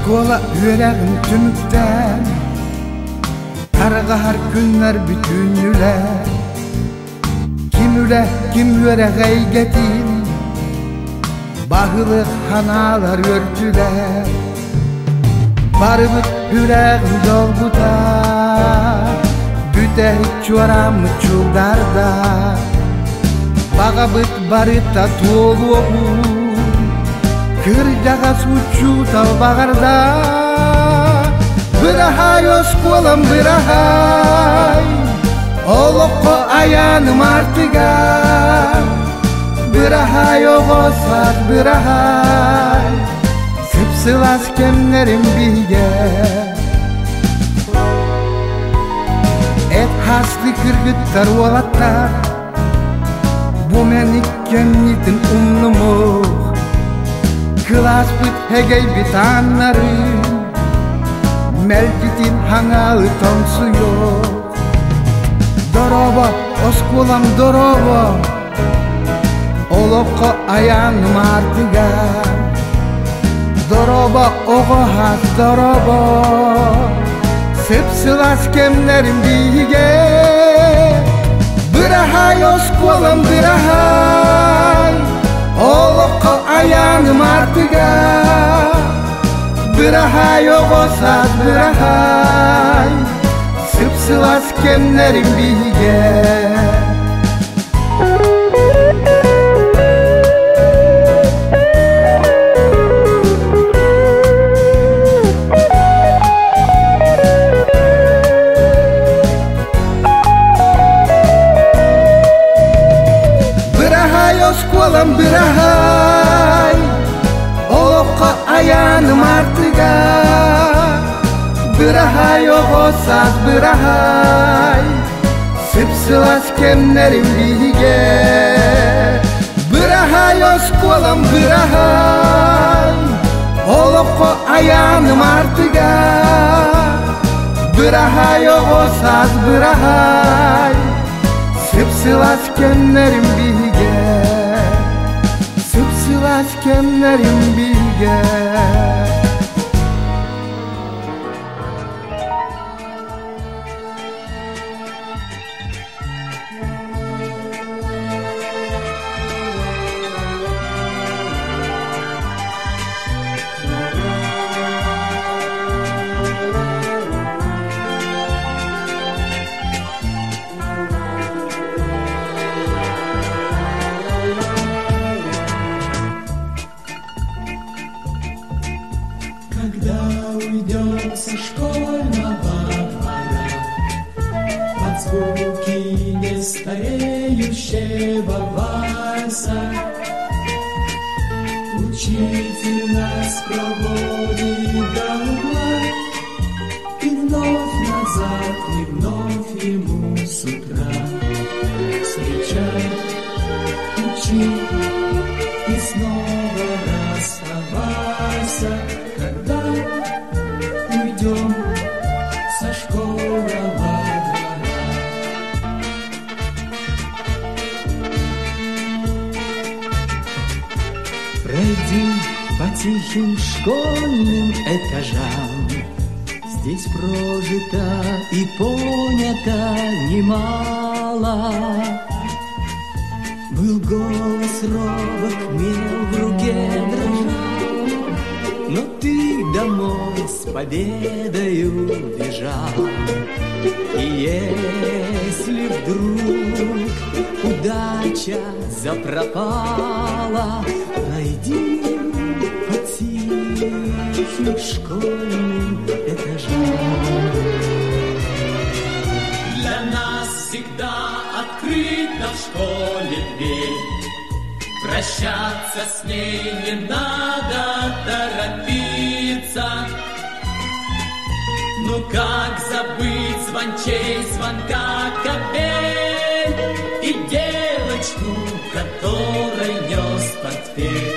Оскуола үөрэҕин түмүктээн, Тарҕаһар күннэр бүтүннүлэр. Ким үлэ, ким үөрэх эйгэтин, Баһылык ханаалар үөрдүлэр. Барыбыт үрэҕин долгута, Бүтэһик чуорааммыт чулдарда. Баҕабыт барыта туолуоҕун, Кырдьаҕас учуутал баҕарда. Быраһаай оскуолам быраһаай, Олоххо айааным артыга. Быраһаай оҕо саас быраһаай, Сып-сылаас кэмнэрим биһигэ. Эт хасты кыргыттар уолаттар, Бу мен иккеннитин умнумух, Кылааспыт эгэйбит ааннарын, Мэлдьитин хаҥалы тоҥсуйуох. Дорообо, оскуолам дорообо, Олоххо айааным артыга. Дорообо, оҕо хас дорообо, Сып-сылаас кэмнэрим биһигэ. Быраһаай оскуолам быраһаай, Олоххо айааным артыга. Быраһаай оҕо саас быраһаай, Сып-сылаас кэмнэрим биһигэ. Быраһаай оскуолам быраһаай, Олоххо айааным артыга. Быраһаай оҕо саас быраһаай, Сып-сылаас кэмнэрим биһигэ. Быраһаай оскуолам быраһаай, Олоххо айааным артыга. Быраһаай оҕо саас быраһаай, Сып-сылаас кэмнэрим биһигэ. Сып-сылаас кэмнэрим биһигэ. Когда уйдем со школьного двора Под звуки нестареющего вальса, Учитель нас проводит до угла, И вновь назад, и вновь ему с утра. Встречай, учи, и снова расставайся, Когда уйдем со школьного двора. Пройди по тихим школьным этажам, Здесь прожито и понято немало. Был голос робок, мел в руке дрожал, Но ты домой с победою бежал. И если вдруг удача запропала, Пройди по тихим школьным этажам. Для нас всегда открыта в школе дверь, Прощаться с ней не надо торопиться. Ну как забыть звончей звонка капель И девочку, которой нес портфель?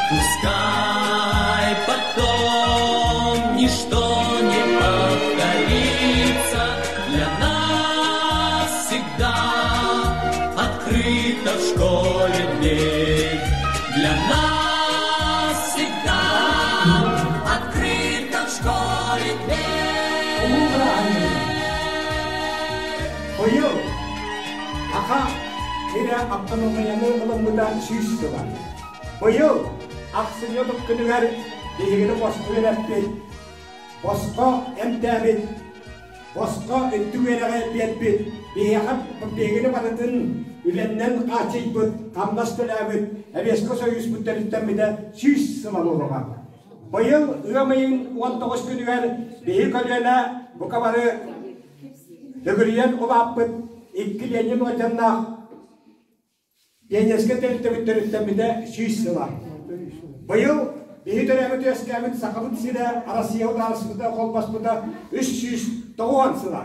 Пускай потом ничто не повторится, Для нас всегда открыта в школе дверь. Для нас всегда открыта. Быйыл Саха сирэ автономияны ылыммыта 100 сыла. Быйыл ахсынньы күнүгэр биһигини босхо үөрэппит, босхо эмтээбит, босхо үрдүк үөрэҕи биэрбит, биһиэхэ биһигини барытын үлэннэн хааччыйбыт, хамнас төлөөбүт Эбиэскэ Союзпут төрүттэммитэ 100 сыла буолуоҕа. Быйыл ыам ыйын 19 күнүгэр биһи көлүөнэ бука бары төгүрүйэн улааппыт икки Ленин орденнаах пионерскай тэрилтэбит төрүттэммитэ 100 сыла. Быйыл биһи төрөөбүт үөскээбит Сахабыт сирэ Россия утаарсыбыта холбоспута 390 сыла.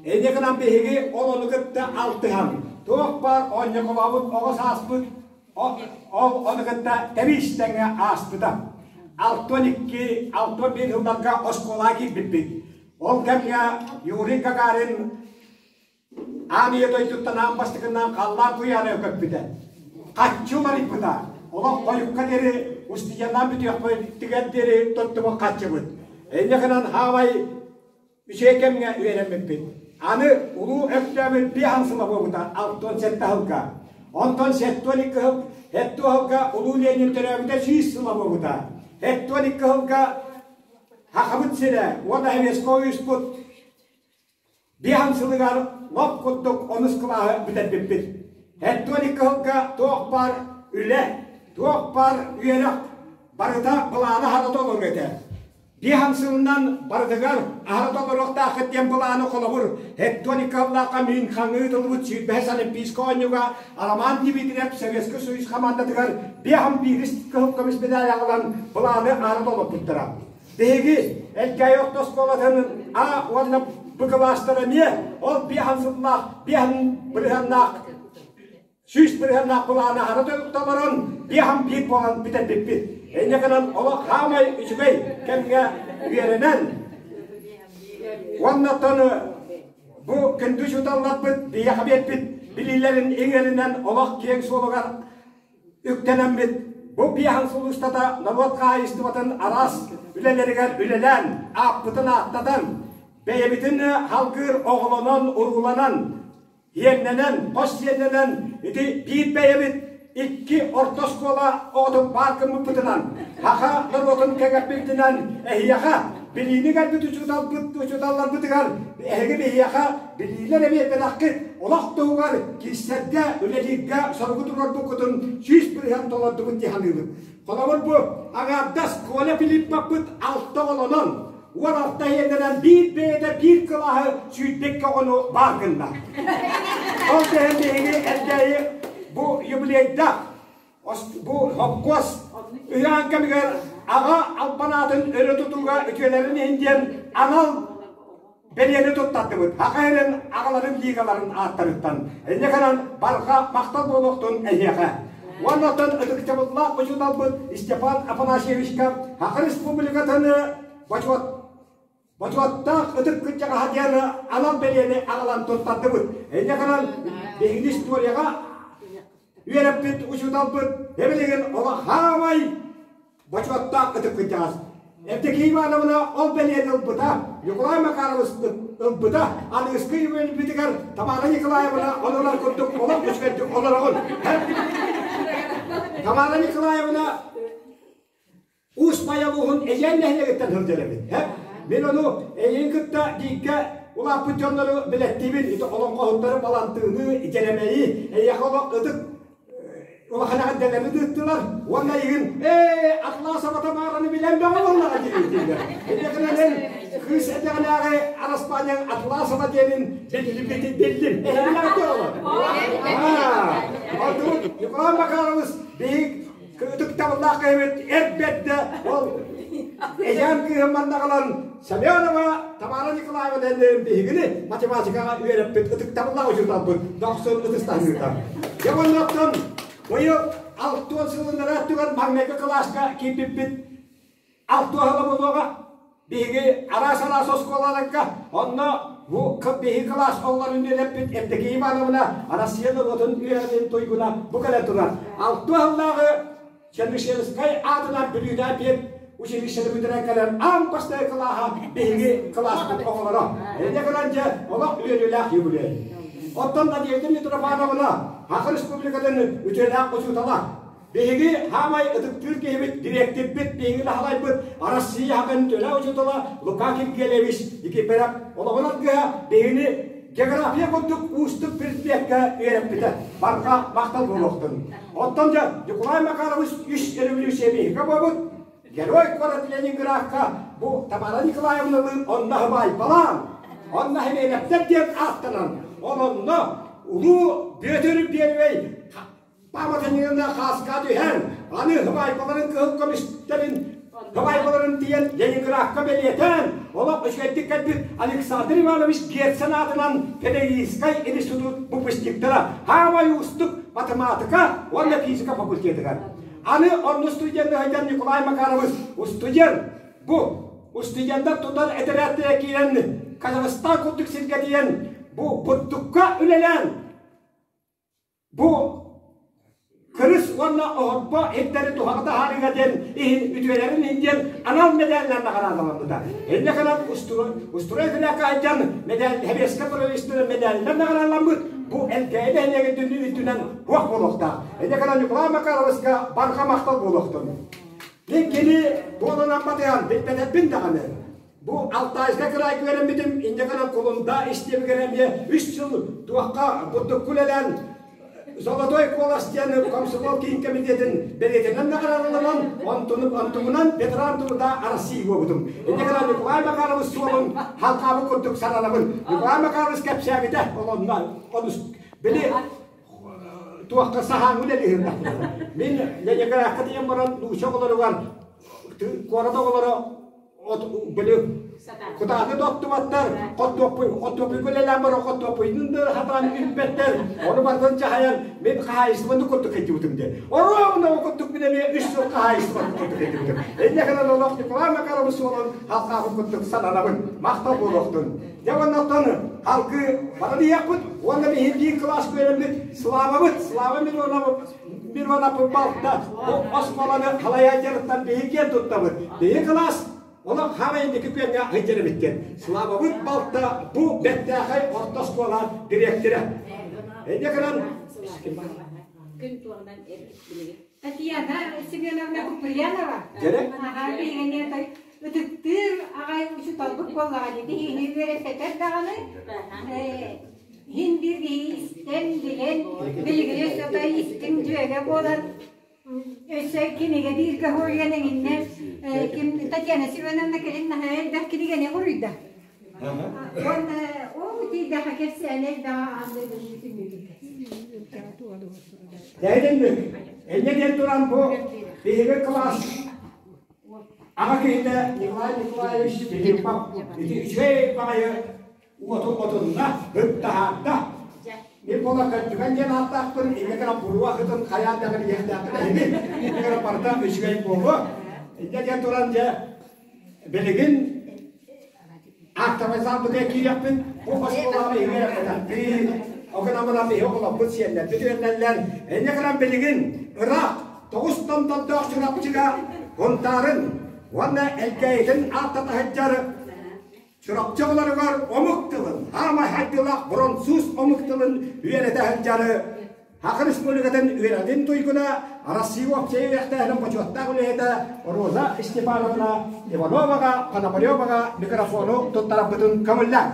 Инньэ гынан биһиги ол ону кытта алтыһан, туох баар оонньоколообут оҕо сааспыт ол ону кытта тэбис-тэҥҥэ ааспыта. 62, 61 сылларга оскуолаҕа киирбиппит. Ол кэмҥэ Юрий Гагарин аан ийэ дойдуттан аан бастакынан халлаан куйаара көппүтэ. Хаччы уларыйбыта. Олох хойукка диэри устудьуоннаан бүтүөхпүтүгэр диэри туттубут хаччыбыт. Инньэ гынан хаамай үчүгэй кэмҥэ үөрэммиппит. Аны Улуу Өктөөбүр 5 сыла буолбута 67 сылга. Онтон 72 сыл 70 сылга Улуу Ленин төрөөбүтэ 100 сыла буолбута. 72 сылга Сахабыт сирэ уонна Советскай Союзпут 5 сылыгар лоп курдук онус кылааһы бүтэрбиппит. 72 сылга туох баар үлэ, туох баар үөрэх барыта былааны аһара толору этэ. 5 сылынан барытыгар аһара толоруохтааххыт диэн былааны холобур 72 сыллаахха мин хаҥыы тылбыт 25 Олимпийскай оонньууга Роман Дмитриев Советский Союз хамаандатыгар 51 кыһыл көмүс медаль аҕалан былааны аһара толорбуттара. Биһиги Элгээйи орто оскуолатын А уонна Б кылаастара эмиэ ол 5 сыллаах 5 бырыһыаннаах 100 бырыһыаннаах былааны аһара толорон 51 буолан бүтэрбиппит. Инньэ гынан олох хаамай үчүгэй кэмҥэ үөрэнэн уонна бу күндү учууталларбыт биһиэхэ биэрбит билиилэрин иҥэринэн олох киэҥ суолугар үктэнэммит бу 5 сыл устата норуот хаһаайыстыбатын араас үлэлэригэр үлэлээн, ааппытын ааттатан, бэйэбитин халгыыр оҕолонон, урууланан, иэннэнэн, хос сиэннэнэн ити биир бэйэбит икки орто оскуола оҕотун баар гыммыппытынан, саха норуотун кэҥэппитинэн эһиэхэ билиини кэлбит учууталбыт учууталларбытыгар эһиги биһиэхэ билиилэр эбиэппэтэххит олох туһугар киирсэргэ, үлэлииргэ соругу туруорбуккутун 100% толордубут дии саныыбыт. Холобур бу аҥаардас Коля Филипповпыт алта оҕолонон, 16 иэннэнэн биир бэйэтэ биир кылааһы 22 оҕону баар гынна. Ол да иһин биһиги Элгээйи бу юбилейдаах бу хопкуос ыйаан кэмигэр аҕа албан аатын өрө тутууга үтүөлэрин иһин диэн анал бэлиэни туттардыбыт. Саха сирин аҕаларын лигаларын ааттарыттан. Инньэ гынан барҕа махтал буолуохтун эһиэхэ. Уонна оттон ытыктабыллаах учууталбыт Степан Афанасьевичка Саха Республикатын бочуот бочуоттаах ытык кырдьаҕаһа диэн анал бэлиэни аҕалан туттардыбыт. Инньэ гынан биһиги историяҕа үөрэппит учууталбыт эбилигин олох хаамай бочуоттаах ытык кырдьаҕас. Евдокия Ивановна ол бэлиэни ылбыта, Николай Макарович ылбыта, аныгыскы үөрүүбүтүгэр Тамара Николаевна онолор курдук олох үчүгэйдик олороҕун. Тамара Николаевна Уус Майа улууһун Эдьээн нэһилиэгиттэн сылдьар эбит. Мин ону эйигин кытта бииргэ улааппыт дьоннору билэттиибин, ити олоҥхоһуттары Балантыыны, Дьэрэмэйи, эйиэхэ олох ытык улахан эҕэрдэлэри ыыттылар уонна эйигин ээ Атласова Тамараны билэн бөҕө буоллаҕа дииллэр. Инньэ эн кыыс эдэҕинээҕи араспаанньаҥ Атласова диэнин биллим биллим. Эһигилээхтэр олор. Онтубут Николай Макарович биһик ытыктабыллаах киһибит эр бэрдэ ол Эдьээн кыыһым маннаҕалан Семенова Тамара Николаевна биһигини математикаҕа үөрэппит ытыктабыллаах учууталбыт дохсун ытыстаһыыта. Дьэ оннуттан быйыл 60 сылыннара өттүгэр маҥнайгы кылааска киирбиппит 60 сыла буолуоҕа. Биһиги араас-араас оскуолаларга онно бу биһиги кылаас оҕолорун үөрэппит Евдокия Ивановна Россия норуотун үөрэҕин туйгуна бу кэлэн турар. 60 сыллааҕы Чернышевскай аатынан Бүлүүдээн диэн училищены бүтэрэн кэлэн аан бастакы кылааһа биһиги кылааспыт оҕолоро. Инньэ гынан дьэ олох үөрүүлээх юбилей. Оттон Надежда Митрофановна Саха Республикатын үтүөлээх учуутала. Биһиги хаамай ытыктыыр киһибит, дириэктирбит, биһиги наһалайбыт Россия хакын үтүөлээх учуутала Лука Киргиэлэвич Никифоров олоҕун аргыһа биһигини география курдук уустук предмеккэ үөрэппитэ. Барҕа махтал буолуохтун. Оттон дьэ Николай Макарович үс революция биһигэ буолбут Герой куорат Ленинградка бу Тамара Николаевналыын онно хыбаайбалаан, онно Химиэнэптэр диэн ааттанан, ол онно улуу Бүөтүр Первэй пааматынньыгына хааска түһэн, аны хыбаайбаларын кыһыл көмүстэрин хыбаайбаларын тиийэн Ленинградка бэлиэтээн, олох үчүгэйдик кэлбит Александр Иванович Герцен аатынан педагогическай институт выпускниктара, хаамай уустук математика уонна физика факультетыгар. Аны онно студенты сылдьан Николай Макарович устудьуон бу устудьуоннар тутар этэрээттэрэ киирэн Казахстан курдук сиргэ тиийэн бу бурдукка үлэлээн бу кырыс уонна оһорбо иһиттэри туһаҕа таһаарыыга диэн иһин үтүөлэрин иһин диэн анал мэдээллэр наҕараадаламмыта. Инньэ гынан устурай күнэккэ айдьан мэдээл Хэбиэскэ правительство мэдээллэр наҕарааламмыт бу Элгээйи нэһилиэгин үрдүнэн туох буолуохтаах. Инньэ гынан Ньукулай Макаровичка барҕа махтал буолуохтун. Мин кини буолунан батыһан билбэтэрбин даҕаны бу Алтайска кыраайга үөрэммитим, инньэ гынан Кулунда истиэбигэр эмиэ үс сыл туохха курдук үлэлээн Золотой куолас диэн комсомол киин комитетин бэлиэтинэн наҕараадаланан, онтугунан ветеран труда России буолбутум. Инньэ гынан Николай Макарович суолун халҕаабыт курдук сананабын. Николай Макарович кэпсээбитэ, ол онно били туохха саһааҥҥы үлэлиһирдахпына. Мин Ленинградка тиийэн баран нуучча оҕолоругар куорат оҕолоро били кутааны да оттубаттар, хортуоппуйга үлэлээн баран хортуоппуйун да хатаан билбэттэр, ону барытын дьаһайан мин хаһаайыстыбаны курдук кэлдьибитим диэн. Оруобуна ол курдук мин эмиэ үс сыл хаһаайыстыбаны курдук кэлдьибитим. Инньэ гынан олох Николай Макарович суолун халҕаабыт курдук сананабын, махтал буолуохтун. Дьэ уонна халгы баран иһиэхпит уонна биһиги биир кылаас үөрэммит Славабыт, Слава Миронов балта бу оскуоланы халайааччыларыттан биһиги киэн туттабыт. Биһиги кылаас олох хаамай инники күөҥҥэ сылдьар эбиттэр. Славабыт балта бу бэртээхэй орто оскуола дириэктэрэ. Инньэ гынан Татьяна Семеновна Куприянова. Аҕа биһигини ытыктыыр аҕай учууталбыт буоллаҕа дии. Биһигини үөрэппэтэр даҕаны иһин биир киһи истэн, билэн, билигини өссө истиҥ дьүөгэ буолан өссө кинигэ бииргэ суруйан эҥиннэ ким Татьяна Семеновна кэлин наһаа элбэх кинигэни суруйда. Уонна ол тиийдэхэ кэпсээнэ элбэҕэ аан дойдуну түмүгүтэ. Тэйдинник, энньэ диэн туран бу биһиги кылаас аҕа киһитэ Николай Николаевич Филиппов ити үчүгэй баҕайы уоту отунна, ыттаһаатта. Мин буола көрдүгэн диэн ааттаахпын, инньэ гынан буруо аһытын хайаан даҕаны иһиэхтээхпин эһиги. Инньэ гынан барыта үчүгэй буолуо. Инньэ диэн туран дьэ билигин Актовай киириэхпин, бу оскуолаҕа биһиги үөрэппэтэхпит, ол гынан баран биһиги оҕолорбут сиэннэрбит үөрэнэллэр. Инньэ гынан билигин ыраах тоҕус томтордоох Чурапчыга Һунтаарын уонна Элгээйитин ааттата сылдьар Чурапчы оҕолоругар омук тылын, хаамай хайдыылаах француз омук тылын үөрэтэ сылдьары Саха Республикатын үөрэҕин туйгуна, Россия уопсай үөрэхтээһинин бочуоттаах үлэһитэ Роза Степановна Ивановаҕа, Пономареваҕа микрофону туттарарбытын көҥүллээҥ.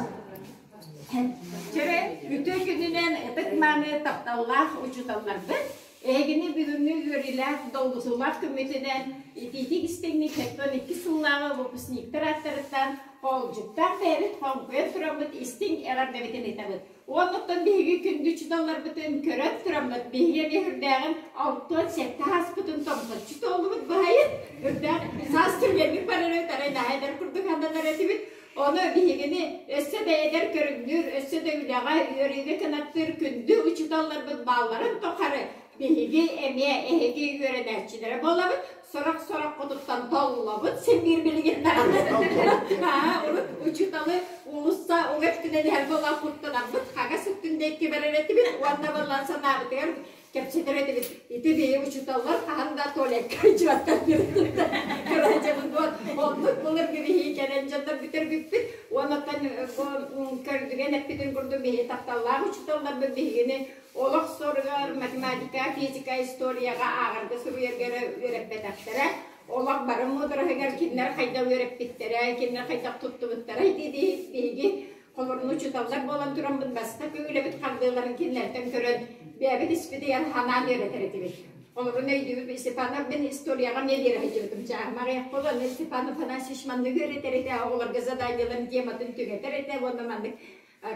Чөрө үтүө күнүнэн ытык-мааны тапталлаах учууталларбыт, эһигини бүгүҥҥү үөрүүлээх, долгутуулаах күммүтүнэн итиитик истиҥник 72 сыллааҕы выпускниктар ааттарыттан хоолдьуктаах бэйэбит хоҥкуйан тураммыт истиҥ эҕэрдэбитин ыытабыт. Уоннуттан биһиги күндү учууталларбытын көрөн тураммыт, биһиги эмиэ үрдээҕин 67 ааспытын томточчу туоллубут баһайын, үрдээх саас түргэнник барар эбит, арай наһаа эдэр курдук сананар этибит. Ону биһигини өссө да эдэр көрүҥнүүр, өссө да үлэҕэ, үөрүүгэ кынаттыыр күндү учууталларбыт баалларын тухары биһиги эмиэ эһиги үөрэнээччилэрэ буолабыт. Сорох-сорох хотуттан толлобут, син биир билигин даҕаны. Урут учууталы уулусса уҥа өттүнэн иһэр буолан куттанарбыт, хаҥас өттүн диэки барар этибит уонна баллан санаабытыгар кэпсэтэр этибит. Ити биһи учууталлар хаһан да туалекка дьыбаттар көрөөчөбүт буол. Оннук былыргы биһи кэлэн дьоннор бүтэр бүппүт. Уоннаттан Бу көрдүгэн эппитин курдук биһи тапталлаах учууталларбыт биһигини олох соругар математика, физика, историяҕа ааҕарга суруйарга эрэ үөрэппэтэхтэрэ. Олох бары муудараһыгар кинилэр хайдах үөрэппиттэрэ, кинилэр хайдах туттубуттара дии биһиги холорун учууталлар буолан тураммыт бастакы үлэбит хардыыларын кинилэртэн көрөн бэйэбит испитигэр ханаан үөрэтэр этибит. Олорун өйдүүбүт Степанов мин историяҕа эмиэ биэрэ сылдьыбытым чааһым аҕыйах буолан Степан Афанасьевич маннык үөрэтэр этэ оҕолорго заданиеларын тематын түҥэтэр этэ уонна маннык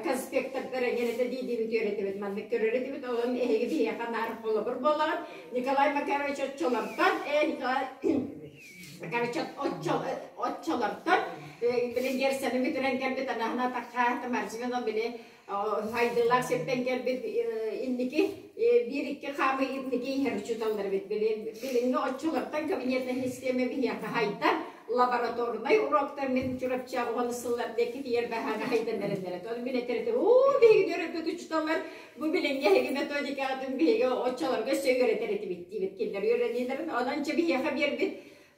конспектордар эҥин этэ дии-диибит үөрэтэбит маннык көрөр этибит онон эһиги биһиэхэ наар холобур буолаҕыт Николай Макарович оччолортон Николай Макарович оччолортон били Герцены бүтүрэн кэлбит анаһына атахха Тамаржинов били хайдыылаах сиртэн кэлбит инники биир-икки хаамыы инники иһэр учууталлар эбит. Билиҥҥи оччолортон кабинетнай систиэмэ биһиэхэ хайдан лабораторнай уроктар мин Чурапчаҕа уон сыллар диэки тиийэр баһаана хайдан эрэллэрэ. Ону мин этэр этим, уу биһиги үөрэппит учууталлар бу билиҥҥи эһиги методикаҕытын биһиги оччолорго өссө үөрэтэр этибит диибит кинилэр үөрэниилэрин. Онон чэ биһиэхэ биэрбит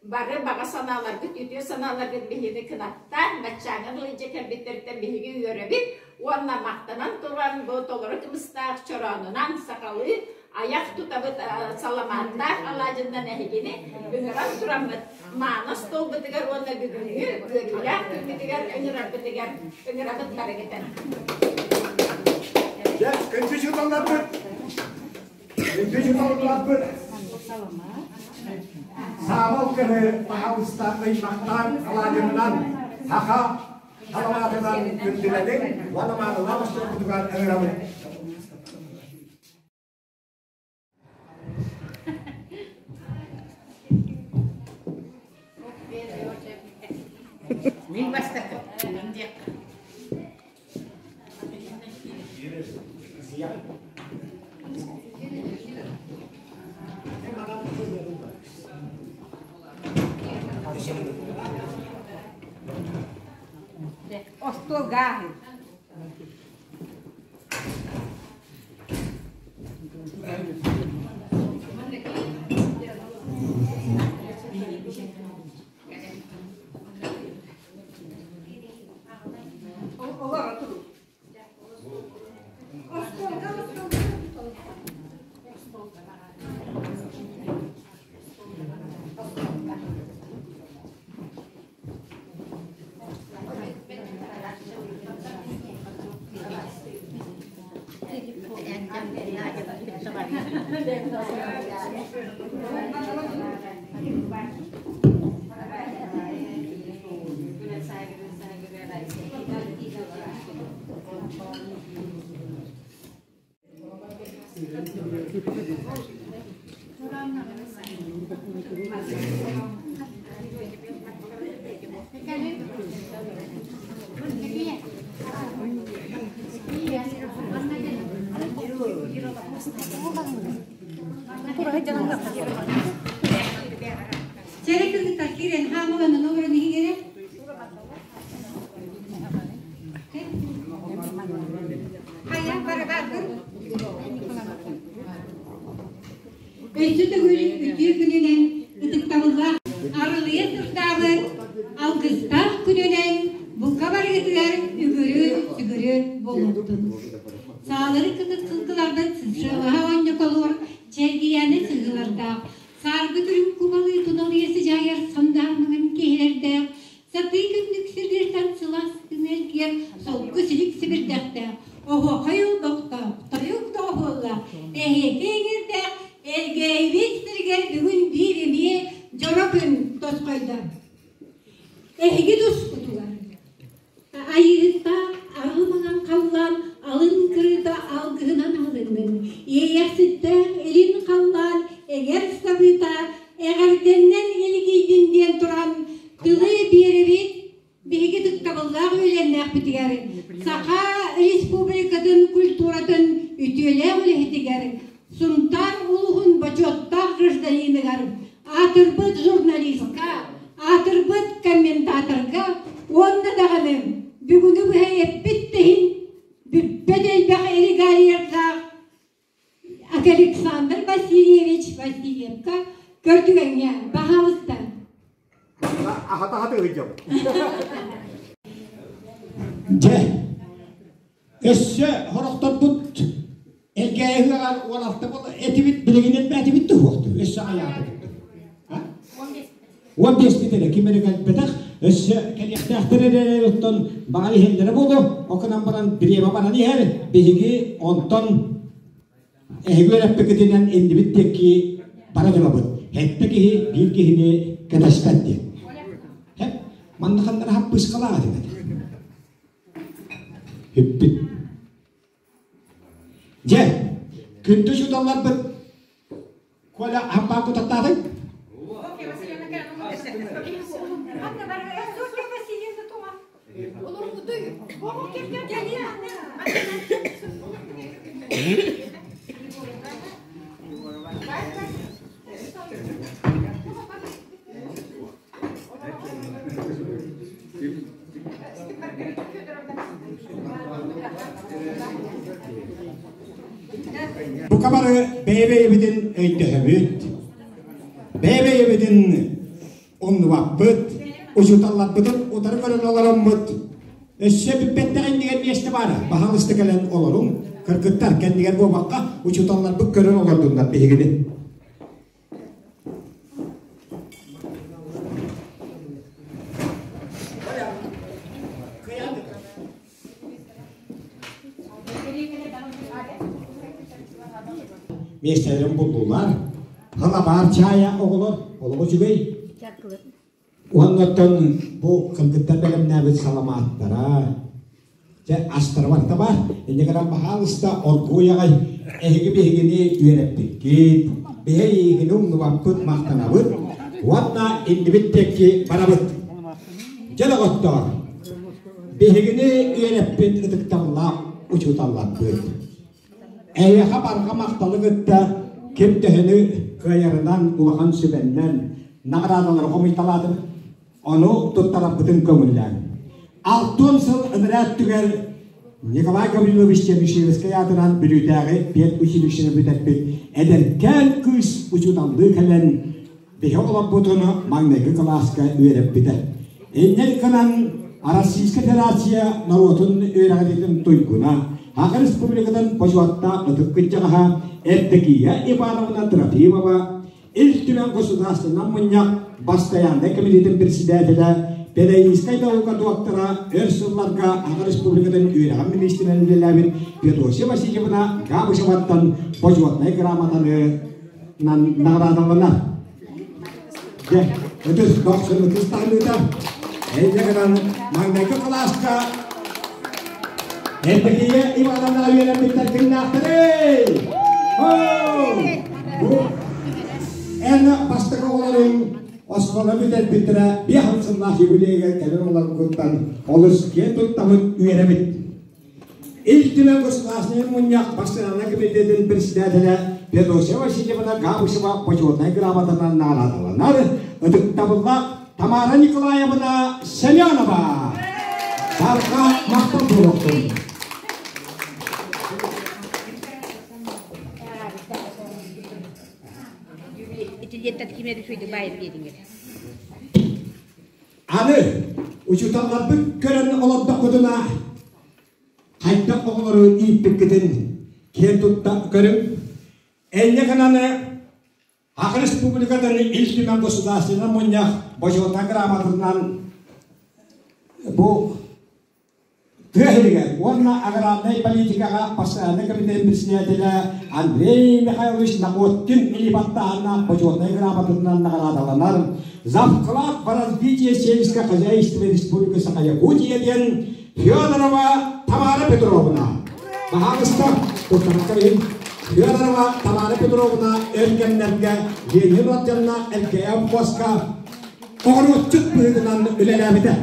Бары баҕа санааларгыт, үтүө санааларгыт биһигини кынаттаан, баччааҥҥа дылы илдьэ кэлбиттэриттэн биһиги үөрэбит уонна махтанан туран бу толору кымыстаах чороонунан сахалыы айах тутабыт саламааттаах алаадьыннан эһигини ыҥыран тураммыт мааны остуолбутугар уонна бүгүҥҥү үөрүүлээх күммүтүгэр ыҥырарбытыгар ыҥырабыт барыгытын. Дьэ, күндү учууталларбыт, Күндү учууталларбыт, саабал кыһы баһаалыста ыймахтаан алаадьыннан саха саламаатынан күндүлэниҥ уонна маанылаах остуолбутугар ыҥырабыт. Мин бастакы, мин диэххэ. Остуолга ааһыы. Чэрэ кыргыттар киирэн хаамыланан олорон иһиҥ эрэ. Хайа барабаакын. Өссө төгүл үтүө күнүнэн ытыктабыллаах арылыйа сырдаабыт алгыстаах күнүнэн бука барыгытыгар үгүрү-сүгүрү буолуохтун. Саалары кытыт сылгыларбыт сыһыалаһа оонньоколуур чэлгийээни сыһыылардаах, саарбыт үрүҥ кубалыы туналыйа сыдьаайар сандаармаҥан киһилэрдээх, сатыы күннүк сирдэртэн сылаас тыҥа солку силик сибирдэхтээх, оһуохай олбохтоох, тойук доҕуһуоллаах, эһиэхэ иҥэрдээх Элгээйибит сиригэр бүгүн биир эмиэ дьоро күн тосхойдо. Эһиги тускутугар Айыыһыттаах арыы маҥан халлаан алын кырыыта алгыһынан аһылыннын, иэйэхситтээх илин халлаан эҥэр сабыыта эҕэрдэннэн илгийдин диэн туран тылы биэрэбит биһиги ытыктабыллаах үөлэннээхпитигэр Саха Республикатын культуратын үтүөлээх үлэһитигэр Сунтаар улууһун бочуоттаах гражданиныгар аатырбыт журналистка, аатырбыт комментаторга уонна даҕаны бүгүнү быһа эппит да иһин бүппэт элбэх регалиялардаах Александр Васильевич Васильевка көрдүгэҥҥэ баһаалыста. Ахата-ахата ыһыдьабыт. Дьэ, өссө хорохторбут Элгээйиһыаҕар 16 бол этибит билигин элбээтибит да уохту өссө аҕыйаатыбыт 15 эрэ ким эрэ кэлбэтэх өссө кэлиэхтээхтэр эрэ оттон баҕар иһэллэрэ буолуо окунан баран бириэмэ баран иһэр биһиги онтон эһиги үөрэппиккитинэн иннибит диэки бара турабыт сэттэ киһи биир киһини кэтэспэт диэн манна ханнара хаппыыскалаах этибит Бүппүт. Дьэ, күндү учууталларбыт Коля хампаан кутаттаатыҥ? Бука бары бэйэ-бэйэбитин өйдөһөбүт, бэйэ-бэйэбитин умнубаппыт, учууталларбытын утары көрөн олороммут, өссө бүппэттэҕин иннигэр миэстэ баара, баһаалыста кэлэн олоруҥ, кыргыттар кэннигэр буолбакка, учууталларбыт көрөн олордуннар биһигини. Миэстэлэрин буллулар. Халабаар чаайа оҕолор олох үчүгэй. Уоннаттан бу кыргыттар бэлэмнээбит саламааттара, Дьэ, астара барыта баар. Инньэ гынан баһаалыста оргууй аҕай эһиги биһигини үөрэппиккит, биһи эйигини умнубаппыт, махтанабыт уонна иннибит диэки барабыт. Дьэ, доҕоттоор, биһигини үөрэппит ытыктабыллаах учууталларбыт. Эһиэхэ барҕа махталы кытта ким төһөнү кыайарынан улахан сүбэннэн наҕараадалары хомуйталаатыбыт. Ону туттарарбытын көҥүллээн. Алтын сыл ыныраа өттүгэр Николай Гаврилович Чернышевскай аатынан Бүлүүтээҕи педучилищены бүтэрбит эдэркээн кыыс учууталлыы кэлэн биһи олорбутун маҥнайгы кылааска үөрэппитэ. Инньэ гынан Российскай Федерация норуотун үөрэҕириитин туйгуна, Саха Республикатын бочуоттаах ытык кырдьаҕаһа Евдокия Ивановна Трофимова Ил Түмэн Государственнай Мунньах бастайааннай комитетын председателэ, педагогическай наука доктора, өр сылларга Аҕа Республикатын үөрэҕин министринэн үлэлээбит Федосия Васильевна Габышеваттан бочуотунай грамотаны наҕараадаланар. Дьэ, ытыс дохсун ытыс таһыныыта. Эйгэ гынан маҥнайгы кылааска Евдокия Ивановна үөрэммиттэр кимнээхтэрий? Бу эн бастакы оҕолоруҥ оскуола бүтэрбиттэрэ биэс сыллаах юбилейга кэлэр оҕолоргуттан олус киэн туттабыт, үөрэбит. Ил Түмэн Государственный мунньах Бастайааннай комитетын председателэ Федосия Васильевна Габышева почетнай грамотанан наҕараадаланар ытыктабыллаах Тамара Николаевна Семенова. Барҕа махтал буолуохтун. Аны учууталларбыт көрөн олордохпутуна хайдах оҕолору ииппиккитин киэн тутта көрүҥ. Энньэ гынан Саха Республикатын Ил Түмэн Государственнай Мунньах бочуотунай грамотатынан бу Тыа сиригэр уонна аграрнай политикаҕа постояннай комитет председателэ Андрей Михайлович Находкин илии баттааһыннаах бочуотунай грамотатынан наҕараадаланар «За вклад в развитие сельского хозяйства Республики Саха-Якутия» диэн Федорова Тамара Петровна. Баһаалыста, туттаракка иһин Федорова Тамара Петровна өр кэмнэргэ Ленин орденнаах ЛКМ поска оҕуруотчут быһыытынан үлэлээбитэ.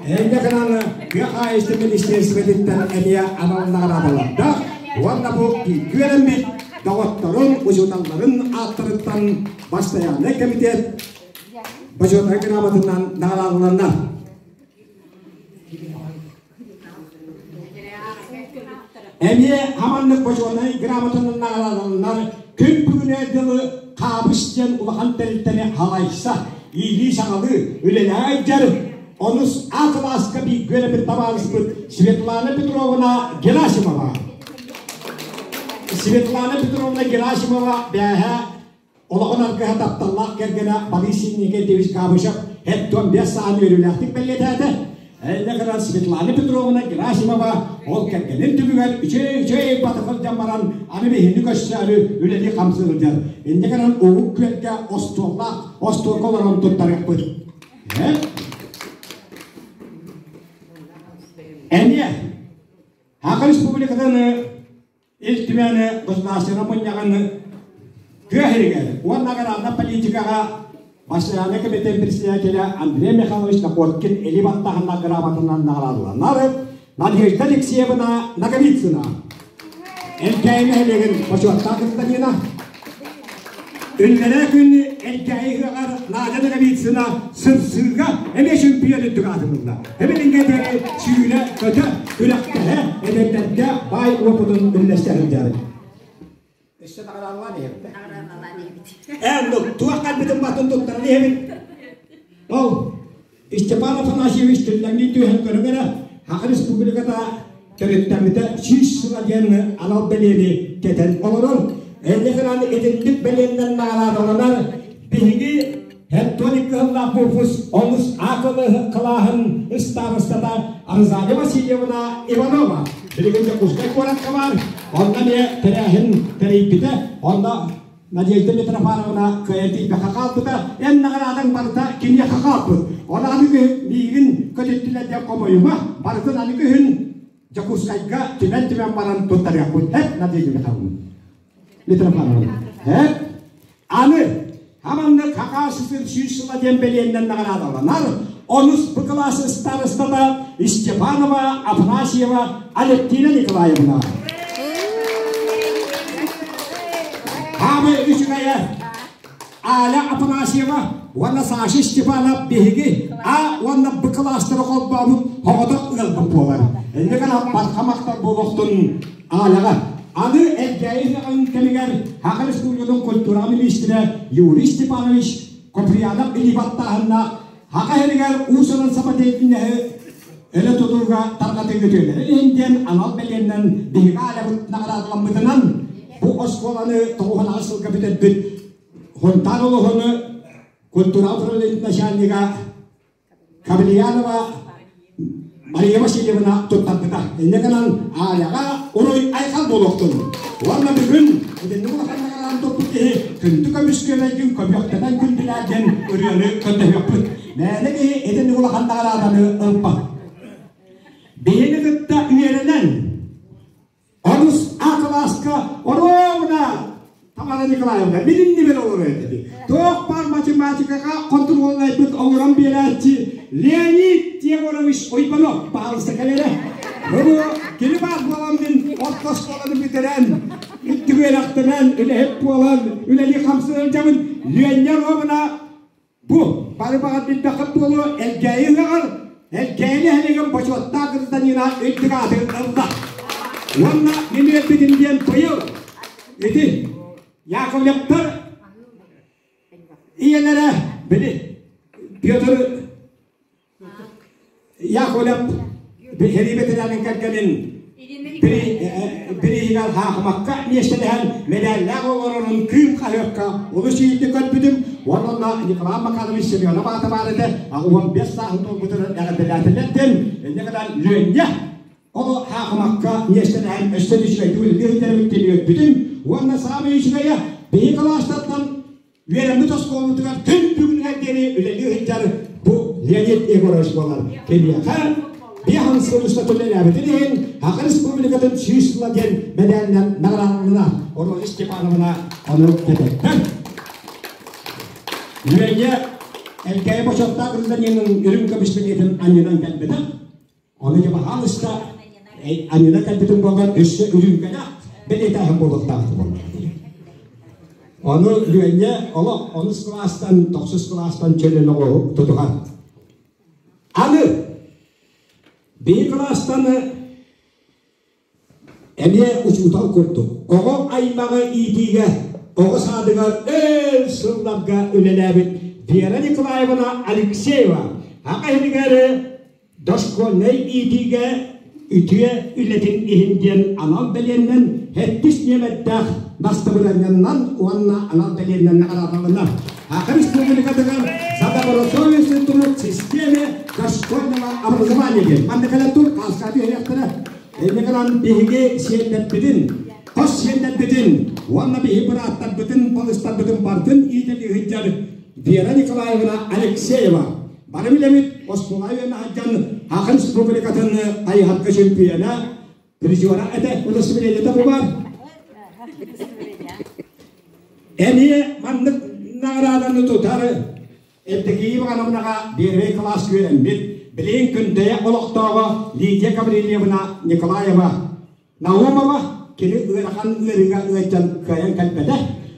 Инньэ гынан тыа хаһаайыстыба министиэристибэтиттэн эмиэ анал наҕараадалардаах уонна бу бииргэ үөрэммит доҕотторун, учууталларын ааттарыттан бастайааннай комитет бочуотунай грамотатынан наҕараадаланна. Эмиэ хаманнык бочуотунай грамотанан наҕараадаланар күн бүгүнэ дылы Хаабыс диэн улахан тэрилтэни халайса, иилии-саҕалыы үлэлээн дьар. Онус А кылааска бииргэ үөрэммит табаарыспыт Светлана Петровна Герасимова. Светлана Петровна Герасимова бээһэ олоҕун аргыһа тапталлаах кэргэнэ Борис Никитич Габышев һэттон биэс сааны үөрүүлээхтик бэлиэтээтэ. Эллэ гынан Светлана Петровна Герасимова ол кэргэнин түбүгэр үчүгэй-үчүгэй бата сылдьан баран аны биһини көрсөөрү үлэлии хамсыы сылдьар. Инньэ гынан Уһук Күөлгэ остуоллаах остуолга олорон туттарыахпыт. Эмиэ Саха Республикатын Ил Түмэн Государственнай мунньаҕын тыа сиригэр уонна аграрнай политикаҕа Бастайааннай комитет председателя Андрей Михайлович Находкин илии баттаһынна грамотанан наҕараадаланар Надежда Алексеевна Ноговицына Элгээйи нэһилиэгин бочуоттаах гражданина Үллэрээ күн Элгээйи ыһыаҕар Надя Ноговицына сырсыыга эмиэ чөмпүйүөн үрдүк аатын ылла. Эбилиҥҥэ сүүрэ-көтө, күрэхтэһэ, эдэрдэргэ баай уопутун үллэстэ сылдьар. Өссө наҕараалаан иһэбит. Наҕараалаан иһэбит. Эн туох кэлбитин батын туттаран иһэбит. Ол Степан Афанасьевич түллэҥнии түһэн көрүҥ эрэ, Саха Республиката төрүттэммитэ 100 сыла диэн анал бэлиэни кэтэн олорор. Энньэ итинник бэлиэннэн наҕараадаланар биһиги Хеттоник кыһыллаах выпуск онус А кылааһын ыстаарыстата Розалия Васильевна Иванова билигин Дьокуускай куоракка баар. Онно эмиэ тэрээһин тэрийбитэ. Онно Надежда Митрофановна кыайан тиийбэххэ хаалбыта, эн наҕараадаҥ барыта киниэхэ хаалбыт. Ону аны күһүн миигин көтүттүлэр диэн хомойума, барытын аны күһүн Дьокуускайга түмэн-түмэн баран туттарыахпыт. Эт, Надежда Михайловна. Митрофановна. Эт. Аны, хаманнык Хакасысыр 100 сыла диэн бэлиэннэн наҕараадаланар, онус бу кылаас старостата Степанова Афанасьева Алевтина Николаевна. Хаамай үчүгэйэ Аля Афанасьева уонна Саша Степанов биһиги А уонна Б кылаастары холбообут оҕотох ыалбыт буолар. Инньэ гынан барха махтал буолуохтун Аляҕа. Аны Элгээйи ыһыаҕын кэмигэр Саха Республикатын культураҕа миниистирэ Юрий Степанович Куприянов илии баттааһыннаах Саха сиригэр уус-уран самодеятельноһы өрө тутууга тарҕатыыга үтүөлэрин иһин диэн анал бэлиэннэн биһиги Алябыт наҕараадаламмытынан бу оскуоланы 98 сылга бүтэрбит Хунтаар улууһун культура управлениетын начальнига Кабельянова Мария Васильевна туттарбыта. Инньэ гынан Аляҕа уруй айхал буолуохтун. Уонна бүгүн итинник улахан наҕараан туппут киһи күндү көмүс күөмэйгин көмүөхтэнэн күндүлээр диэн ырыаны көрдөһүөхпүт. Мээнэ киһи итинник улахан наҕарааданы ылбат. Биһини кытта үөрэнэн Онус А кылааска оруобуна Тамара Николаевна билиннибин олорор этибит. Туох баар математикаҕа хонтуруоллайбыт оҥорон биэрээччи Леонид Егорович Уйбанов баһаалыста кэлэрэ. Бу кини баар буолан мин орто оскуоланы бүтэрэн, үрдүк үөрэхтэнэн, үлэһит буолан, үлэлии хамсыы сылдьабын. Леня оруобуна Бу бары баҕар билбэххит буолуо Элгээйи ыһыаҕар Элгээйи нэһилиэгин бочуоттаах гражданина үрдүк аатын ылла. Уонна мин үөрбүтүм диэн быйыл ити Яковлевтар ийэлэрэ били Петр Яковлев сэрии бэтэрээнин кэргэнин бирииһигэр хаахымакка миэстэлэһэн мэдээллээх олорорун Кыым хаһыакка олус иитти көрбүтүм. Уонна Николай Макарович Семенов аата баар этэ, 85 сааһын туолбутунан эҕэрдэлээтилэр диэн, инньэ гынан Лүөнньэ ол хаахымакка миэстэлэһэн өссө да үчүгэйдик үлэлии сылдьар эбит диэн үөрбүтүм. Уонна саамай үчүгэйэ биһи кылаастартан Үөрэммит оскуолабытыгар күн бүгүнүгэр диэри үлэлии сылдьар бу Леонид Егорович буолар. Киниэхэ биэс сыл устата үлэлээбитин иһин Саха Республикатын 100 сыла диэн мэдээлинэн наҕараадаланна. Роза Степановна ону кэтэттэр. Үөйэ Элгээйи бочуоттаах гражданинын үрүҥ көмүс бэлиэтин анньынан кэлбэтэх. Ону дьэ баһаалыста анньынан кэлбитин буолан өссө үрүүмкэлээх бэлиэтээһин буолуохтаах буолла. Ону Лүөнньэ олох онус кылаастан, тохсус кылаастан чөлүн оҕо тутуһар. Аны биир кылаастан Эмиэ учуутал курдук, оҕо аймаҕы иитиигэ, оҕо саадыгар өр сылларга үлэлээбит Вера Николаевна Алексеева. Аҕа иһигэр дошкольнай иитиигэ үтүө үлэтин иһин диэн анал бэлиэннэн сэттис нүөмэрдээх настыбырыанньаннан уонна анал бэлиэннэн наҕараадаланар. Саха Республикатыгар за добросовестный труд в системе дошкольного образования диэн манна кэлэн тур хааскааты үһэриэхтэрэ. Инньэ гынан биһиги сиэннэрбитин, хос сиэннэрбитин уонна биһи бырааттарбытын, балыстарбытын барытын иитэн ыһыдьар Вера Николаевна Алексеева бары билэбит оскуола үөнэ сылдьан Саха Республикатын хайыһарга чемпиона, призера этэ удостоверениета бу бар. Эмиэ маннык наҕарааданы тутар Евдокия Ивановнаҕа первый класс үөрэммит, билигин Күндэйэ олохтооҕо Лидия Гаврильевна Николаева Наумова кини ыарахан ыарыыга ыалдьан кыайан кэлбэтэ.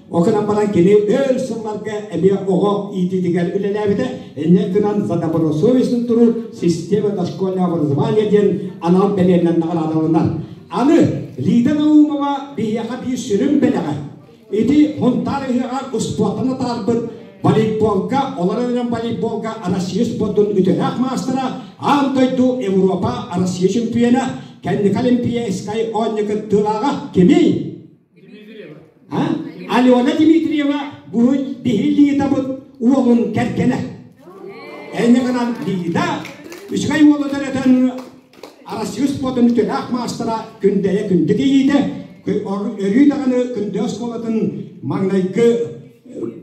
Ол гынан баран кини өр сылларга эмиэ оҕо иитиитигэр үлэлээбитэ. Инньэ гынан за добросовестный труд система дошкольного образования диэн анал бэлиэнэн наҕараадаланар. Аны Лида Наумова биһиэхэ биир сүрүн бэлэҕэ. Ити Хонтаар ыһыаҕар успуортан атаарбыт волейболга, олорон эрэн волейболга Россия спордун үтүөлээх маастара, аан дойду, Европа, Россия чемпиона, кэнники Олимпийскай оонньуу кыттыылааҕа кимий? А? Алена Дмитриева бу биһи Лидабыт уолун кэргэнэ. Энньэ гынан Лида үчүгэй уолу төрөтөн Россия спордун үтүөлээх маастара Күндэйэ күндү кийиитэ өрүү даҕаны Күндэ оскуолатын маҥнайгы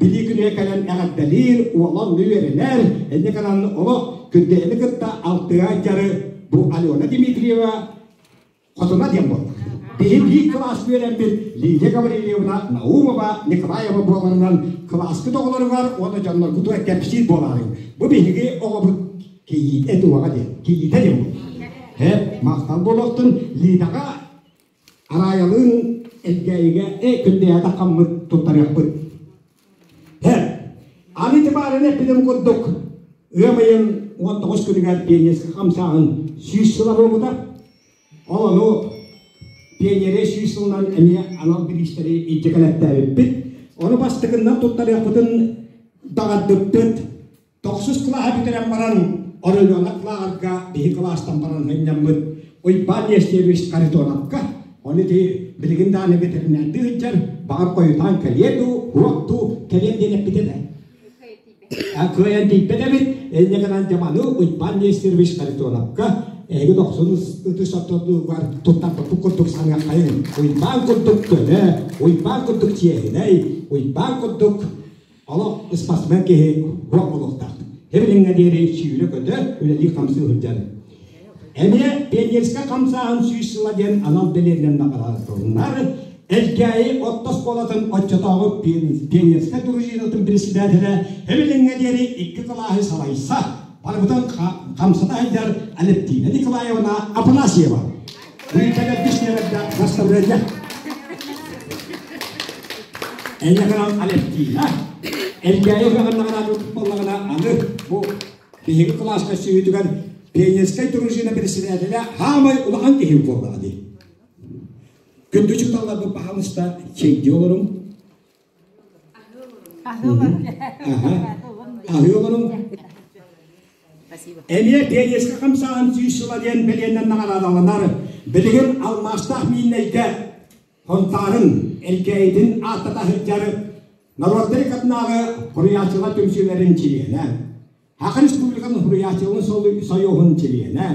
билии күнүгэр кэлэн эҕэрдэлиир, уола онно үөрэнэр, инньэ гынан олох Күндэйэни кытта алтыга дьары бу Алена Дмитриева хотуна диэн буолла. Биһи биир кылаас үөрэммит Лидия Гаврильевна Наумова Николаева буоларынан кылааскыт оҕолоругар уонна дьонноргутугар кэпсиир буолаарыҥ. Бу биһиги оҕобут кийиитэ туоҕа диэн, кийиитэ диэн буолла. Һэ, махтал буолуохтун Лидаҕа Араайалыын Элгээйигэ күндэйэ таххаммыт туттарыахпыт. Һэ, аны ити баарын эппитим курдук, ыам ыйын 19 күнүгэр пионерскай хамсааһын 100 сыла буолбута. Ол ону пионерия 100 сылынан эмиэ анал бириистэри илдьэ кэлэттээбиппит. Ону бастакыннан туттарыахпытын баҕардыппыт. Тохсус кылааһы бүтэрэн баран, оройуона кылааҕарга биһи кылаастан баран сынньаммыт Уйбаан Нестерович Харитоновка, ону ити билигин даҕаны ветеринардыы сылдьар, баҕар хойутаан кэлиэ дуу, уох дуу, кэлиэм диэн эппитэ да. Кыайан тиийбэт эбит, инньэ гынан дьаманы Уйбаан Нестерович Харитоновка эһиги дохсун ытыс оттотугар туттарбаппыт курдук саныаххайыҥ. Уйбаан курдук көнө, Уйбаан курдук чиэһинэй, Уйбаан курдук Олох спортсмен киһи уох буолуохтаах. Эбилиҥҥэ диэри сүүрэ-көтө, үлэлии-хамсыы сылдьар. Эмиэ пионерскай хамсааһын 100 сыла диэн анал бэлиэнэн наҕараадаланар. Элгээйи орто оскуолатын оччотооҕу пионерскай дружинатын председателэ Эбилиҥҥэ диэри икки кылааһы салайса, барыбытын хамсата сылдьар Алевтина Николаевна Афанасьева. Бүйтэлэрбис ньэмэрдээх наставление. Эйиэхэ Алевтина, Элгээйи ыһыаҕыннаҕына буоллаҕына аны бу биһиги кылааска сүһүтүгэр пионерскай дружина председателэ хаамай улахан киһи буоллаҕа дии. Күндү учууталларбыт баһаалыста чэйдии олоруҥ. Аһыы олоруҥ. Эмиэ пионерскай хамсааһын 100 сыла диэн бэлиэннэн наҕараадаланар. Билигин алмаастаах мииннэйгэ Хонтаарын, Элгээйитин ааттата сылдьар норуоттар иккардынааҕы суруйааччылар түмсүүлэрин чилиэнэ, Саха Республикатын суруйааччыларын союһун чилиэнэ,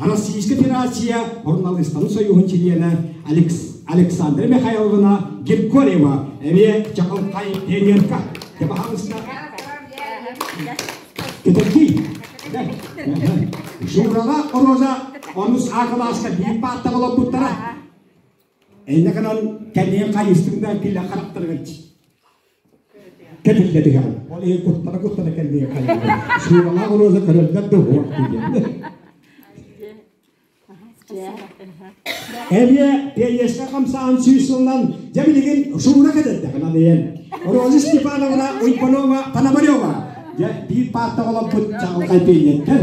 Российскай Федерация суруналыыстарын союһун чилиэнэ Александра Михайловна Григорьева эмиэ чаҕылхай пионерка. Дьэ, Кэтэрдии. Журала Роза онус А кылааска биир пааттаҕа олорбуттара. Эйнэ гынан кэлиэн хайыстыҥ да киллэ харахтарыгар кэтиллэ түһэҕин. Ол иһин куттана-куттана кэллиэ хайыгын. Сууралаах Роза көрөллөр да уһуох диэн. Эмиэ пионерскай хамсааһын 100 сылынан дьэ билигин Шура кэтэрдэҕин аныйан. Роза Степановна Уйбанова Пономарева дьэ биир пааттаҕа олорбут чаҕылхай пионердар.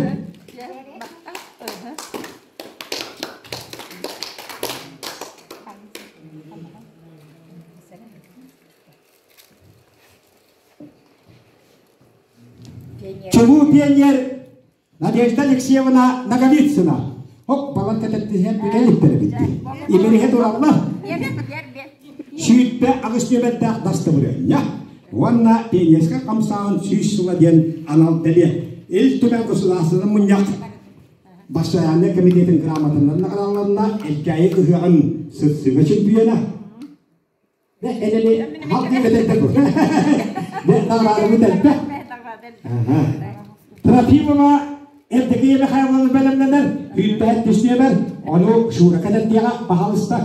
Чулуу пионер. Надежда Алексеевна Ноговицына. Хоп, балан кэтэттиһэн бүтэлиттэр эбитти. Имириһэ тураллар. 28 нүөмэрдээх дастабырыанньа уонна пионерскай хамсааһын 100 сыла диэн анал бэлиэ. Ил Түмэн Государственнай мунньах Бастайааннай комитетын грамотанан наҕарааланна Элгээйи ыһыаҕын сырсыга чемпиона. Бе элели халкы бететте кур. Бе наҕараадабыт элбэх. Трофимова Евдокия Михайловна бэлэмнэнэр, күүттэһэн түсүөбэр, ону Шура кэлэрдиэҕэ баһалыста.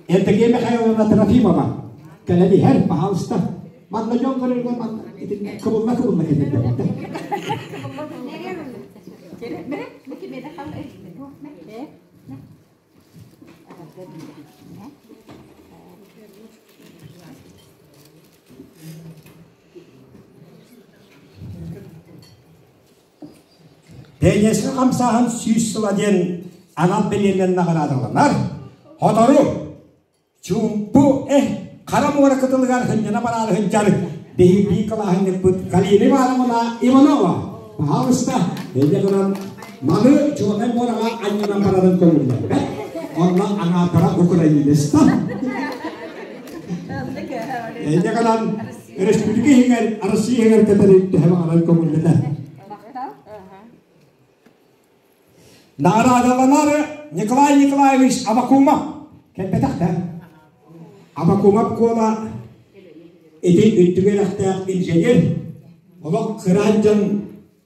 Евдокия Михайловна Трофимова кэлэн иһэр, баһалыста. Манна дьон көрөргө манна кыбылла кыбылла кэлэрдэ. Пионерскай хамсааһын 100 сыла диэн анал бэлиэнэн наҕараадаланар. Сотору чуумпу эх хара муора кытылыгар сынньана бараары сылдьар биһиги кылааһынньыкпыт Галина Ивановна Иванова. Пожалуйста, инньэ гынан маны Чернай муораҕа анньынан барарын көҥүллэрбэт. Онно аҥаардара украинецтар. Инньэ гынан өрөспүүбүлүкэ иһигэр, Россия иһигэр кэтэр төһө баҕарар көҥүллэнэр. Наҕараадаланар Николай Николаевич Абакумов кэлбэтэх да. Абакумов Куола ити үрдүк үөрэхтээх инженер, олох кыраан дьон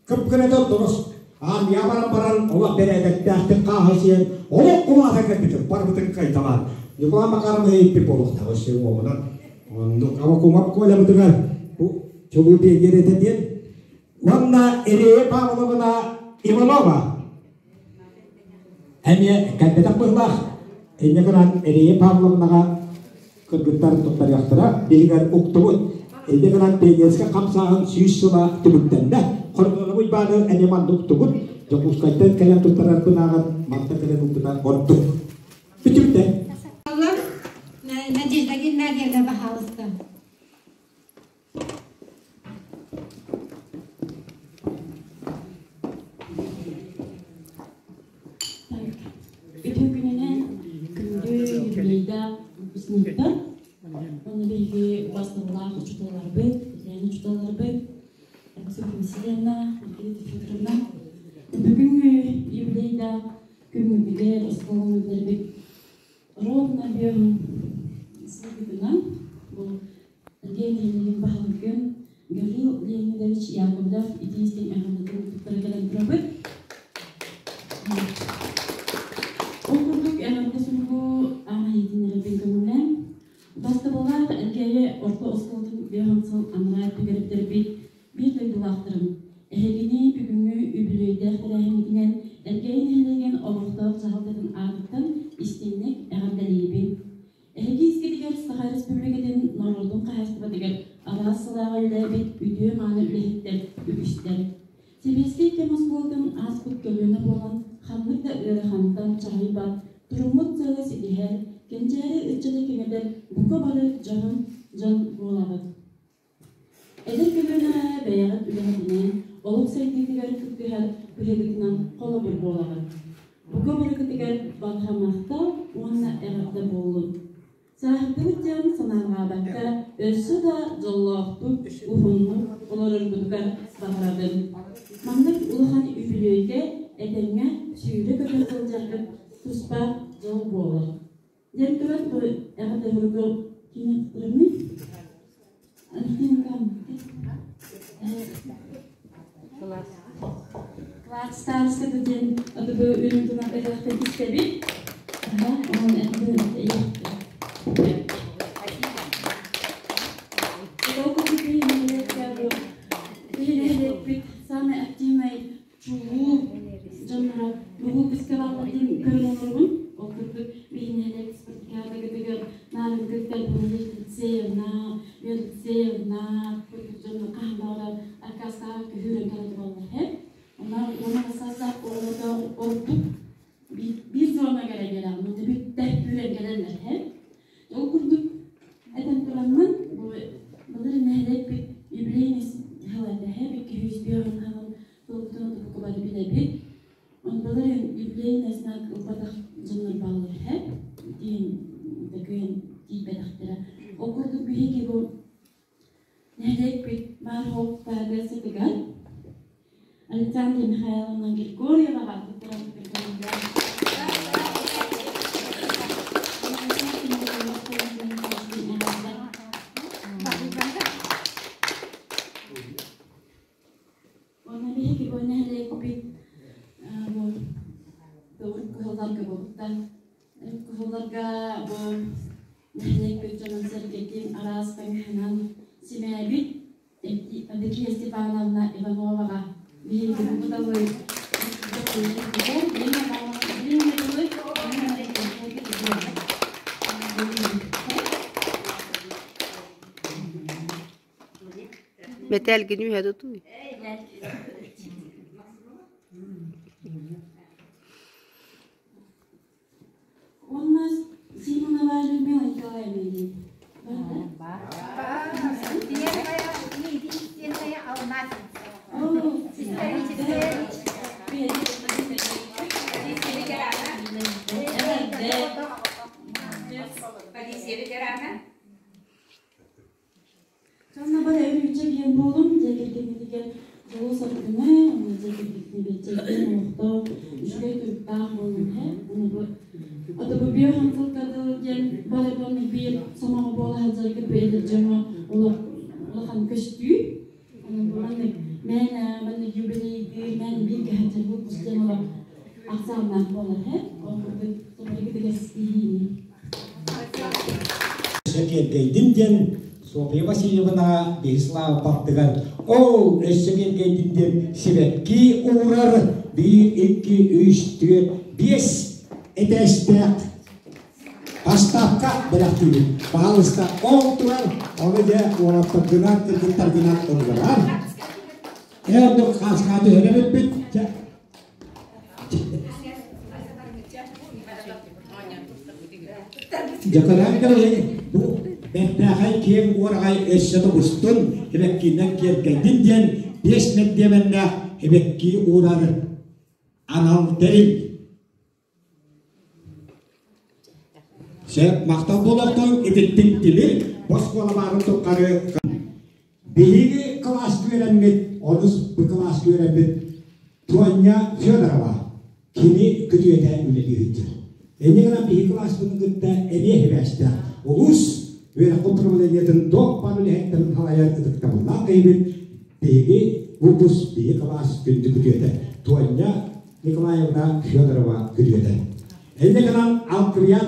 кып-кырата дорос армия баран баран олох бэрээдэктээхтик хааһы сиэн олох кулаата кэлбитин барбытын кайталаан Николай Макарович ииппит буолуохтаах өссө уоҕунан оннук Абакумов Колябытыгар бу чулуу пионер этэ диэн уонна Ирея Павловна Иванова эмиэ кэлбэтэх быһылаах инньэ гынан Ирея Павловнаҕа кыргыттар туттарыахтара биһигэр уктубут инньэ гынан пионерскай хамсааһын 100 сыла түмүктэннэ Хоргунову Уйбааны эмиэ манна уктубут Дьокуускайтан кэлэн туттарарбынааҕар манна кэлэн уктутар ордук бүтүмтэ Надежда Геннадьевна, пожалуйста. Үтүө күнүнэн күндү юбилейдаах выпускниктар, уонна биһиги басталлаах учууталларбыт, бэтэрээн учууталларбыт Софья Васильевна, Маргарита Федоровна. Бүгүҥҥү юбилейдаах күммүтүгэр оскуолабыт ровно бүөм сылгытынан бу Ленин баһылыгын Гаврил Леонидович Яковлев итии-истиҥ эҕэрдэтин туттара кэлэн турабыт. Ол курдук эҕэрдэ суругу аан иһитиннэрэрбин көҥүллээн, Бастабыллаах Элгээйи орто оскуолатын бүөһүн сыл анараа өттүгэр бүтэрбит биир дойдулаахтарым, эһигини бүгүҥҥү үбүлүөйдээх тэрээһиҥҥитинэн Элгээйи нэһилиэгин олохтоох дьаһалтатын аатыттан истиҥник эҕэрдэлиибин. Эһиги искитигэр Саха Республикатын норуотун хаһаайыстыбатыгар араас салааҕа үлэлээбит үтүө-мааны үлэһиттэр үгүстэр. Сэбиэскэй кэм оскуолатын ааспыт көлүөнэ буолан, ханнык да ыарахантан чаҕыйбат, туруммут сыалы ситиһэр, кэнчээри ыччаты кэҥэтэр бука бары дьоһун дьон буолаҕыт. Эдэр көлүөнэҕэ бэйэҕит үлэҕитинэн, олох сайдыытыгар кыттыһар быһыыгытынан холобур буолаҕыт. Бука барыгытыгар барҕа махтал уонна эҕэрдэ буоллун! Сааһырдыбыт диэн санаарҕаабакка, өссө да дьоллоохтук, уһуннук олороргутугар баҕарабын. Маннык улахан үбүлүөйгэ этэҥҥэ сүүрэ-көтө сылдьаргыт туспа дьол буолар. Диэн туран бу эҕэрдэ суругу кини туттарымый? Кылаас староста диэн атыбы үрүҥ тунах ыһыахтан истэбит. Онон Самый активный чулуу дьонноро бу фестивалларын көрөн олоробун. Ол курдук биһинэлэр спартакиадагытыгар наарыгыттар Алексеевна, Алексеевна курдук дьонно хаһан аркаастаах күһүүрэн кэлэн тураллар һэ. Онон уонна саастаах оҕолорго ордук биир зона кэлэн маны бүттэ күүрэн кэлэллэр һэ. Ол курдук этэн тураммын, бу былыр нэһилиэкпит юбилейный сыл этэ һэ, 205 Александра Михайловна Григорьеваҕа туттаран Уонна биһиги бу нэһилиэкпит бу кыһылларга буолбуттар. Кыһылларга бу нэһилиэкпит дьонун-сэргэтин араас таҥаһынан симээбит Евдокия Степановна Ивановаҕа биһиги буталыы Мэтээлгин үһэ тутуй. Уонна Симонова Людмила Николаевна диэн. Первая алмаз. Историческая Полиция ветерана. Сонно бары өрүүчэ диэн буолум, дьиэ кэргэммитигэр дьолу соргуну, уонна дьиэ кэргиттэн бэчээттэн олохтоох, үчүгэй туруктаах буолун иһэ. Уонна бу ото бу биир хантылка дылы диэн бары буолна биир сомоҕо буола сылдьарга бу эдэр дьоҥҥо улахан көстүү. Онон бу маннык мээнэ маннык юбилейдыыр, мээнэ бииргэ сылдьар выпуск диэн олох ахсааннаах буолар иһэ. Ол курдук сабарыгытыгар ситиһиини. Киэргэйдин диэн Софья Васильевна Беслав бардыгар ол өссө киэргэйдин диэн сибэкки уурар биир, икки, үс, түөрт, биэс этээстээх поставка бэлэхтиибит. Пожалуйста, ол турар, ону дьэ уолаттаргынан, кыргыттаргынан ылларар. Эрдик хааска түһэрэ бүппүт. Дьакараан кэлэһин бу бэртээхэй киэҥ уораҕай өссө тубустун, эбэккиинэн киэркэйдин диэн биэс мэндиэмэннээх эбэккии уурар анал тэрил. Сөп, махтал буолуохтун ититтик тимир босхуола баарын тухары биһиги кылааска үөрэммит, онус бу кылааска үөрэммит Туонньа Федорова кини күтүөтэ үлэлии сылдьар. Инньэ гынан биһиги кылааспытын кытта эмиэ сибээстээх улуус үөрэх управлениетын туох баар үлэһиттэрин салайар ытыктабыллаах киһибит биһиги выпуск биһиги кылаас күндү күтүөтэ Туонньа Николаевна Федорова күтүөтэ. Инньэ гынан Алквиад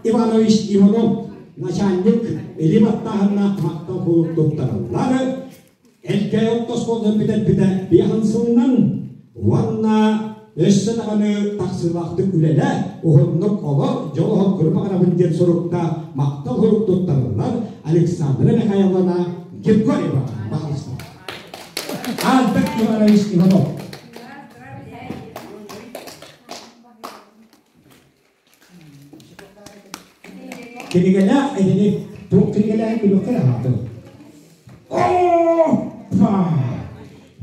Иванович Иванов начальник илии баттааһыннаах махтал куруук туттарыллар. Элкэй оскуолатын бүтэрбитэ биэһин сылынан уонна өссө даҕаны тахсыылаахтык үлэлээ, уһуннук олор, дьол оһон баҕарабын диэн суруктаах махтал сурук туттарыллар Александра Михайловна Григорьева баҕаласта. Альберт Иванович Иванов. Кинигэлээх эһини туох кинигэлээҕин билиэххэ эрэ аһаатын. Оппа!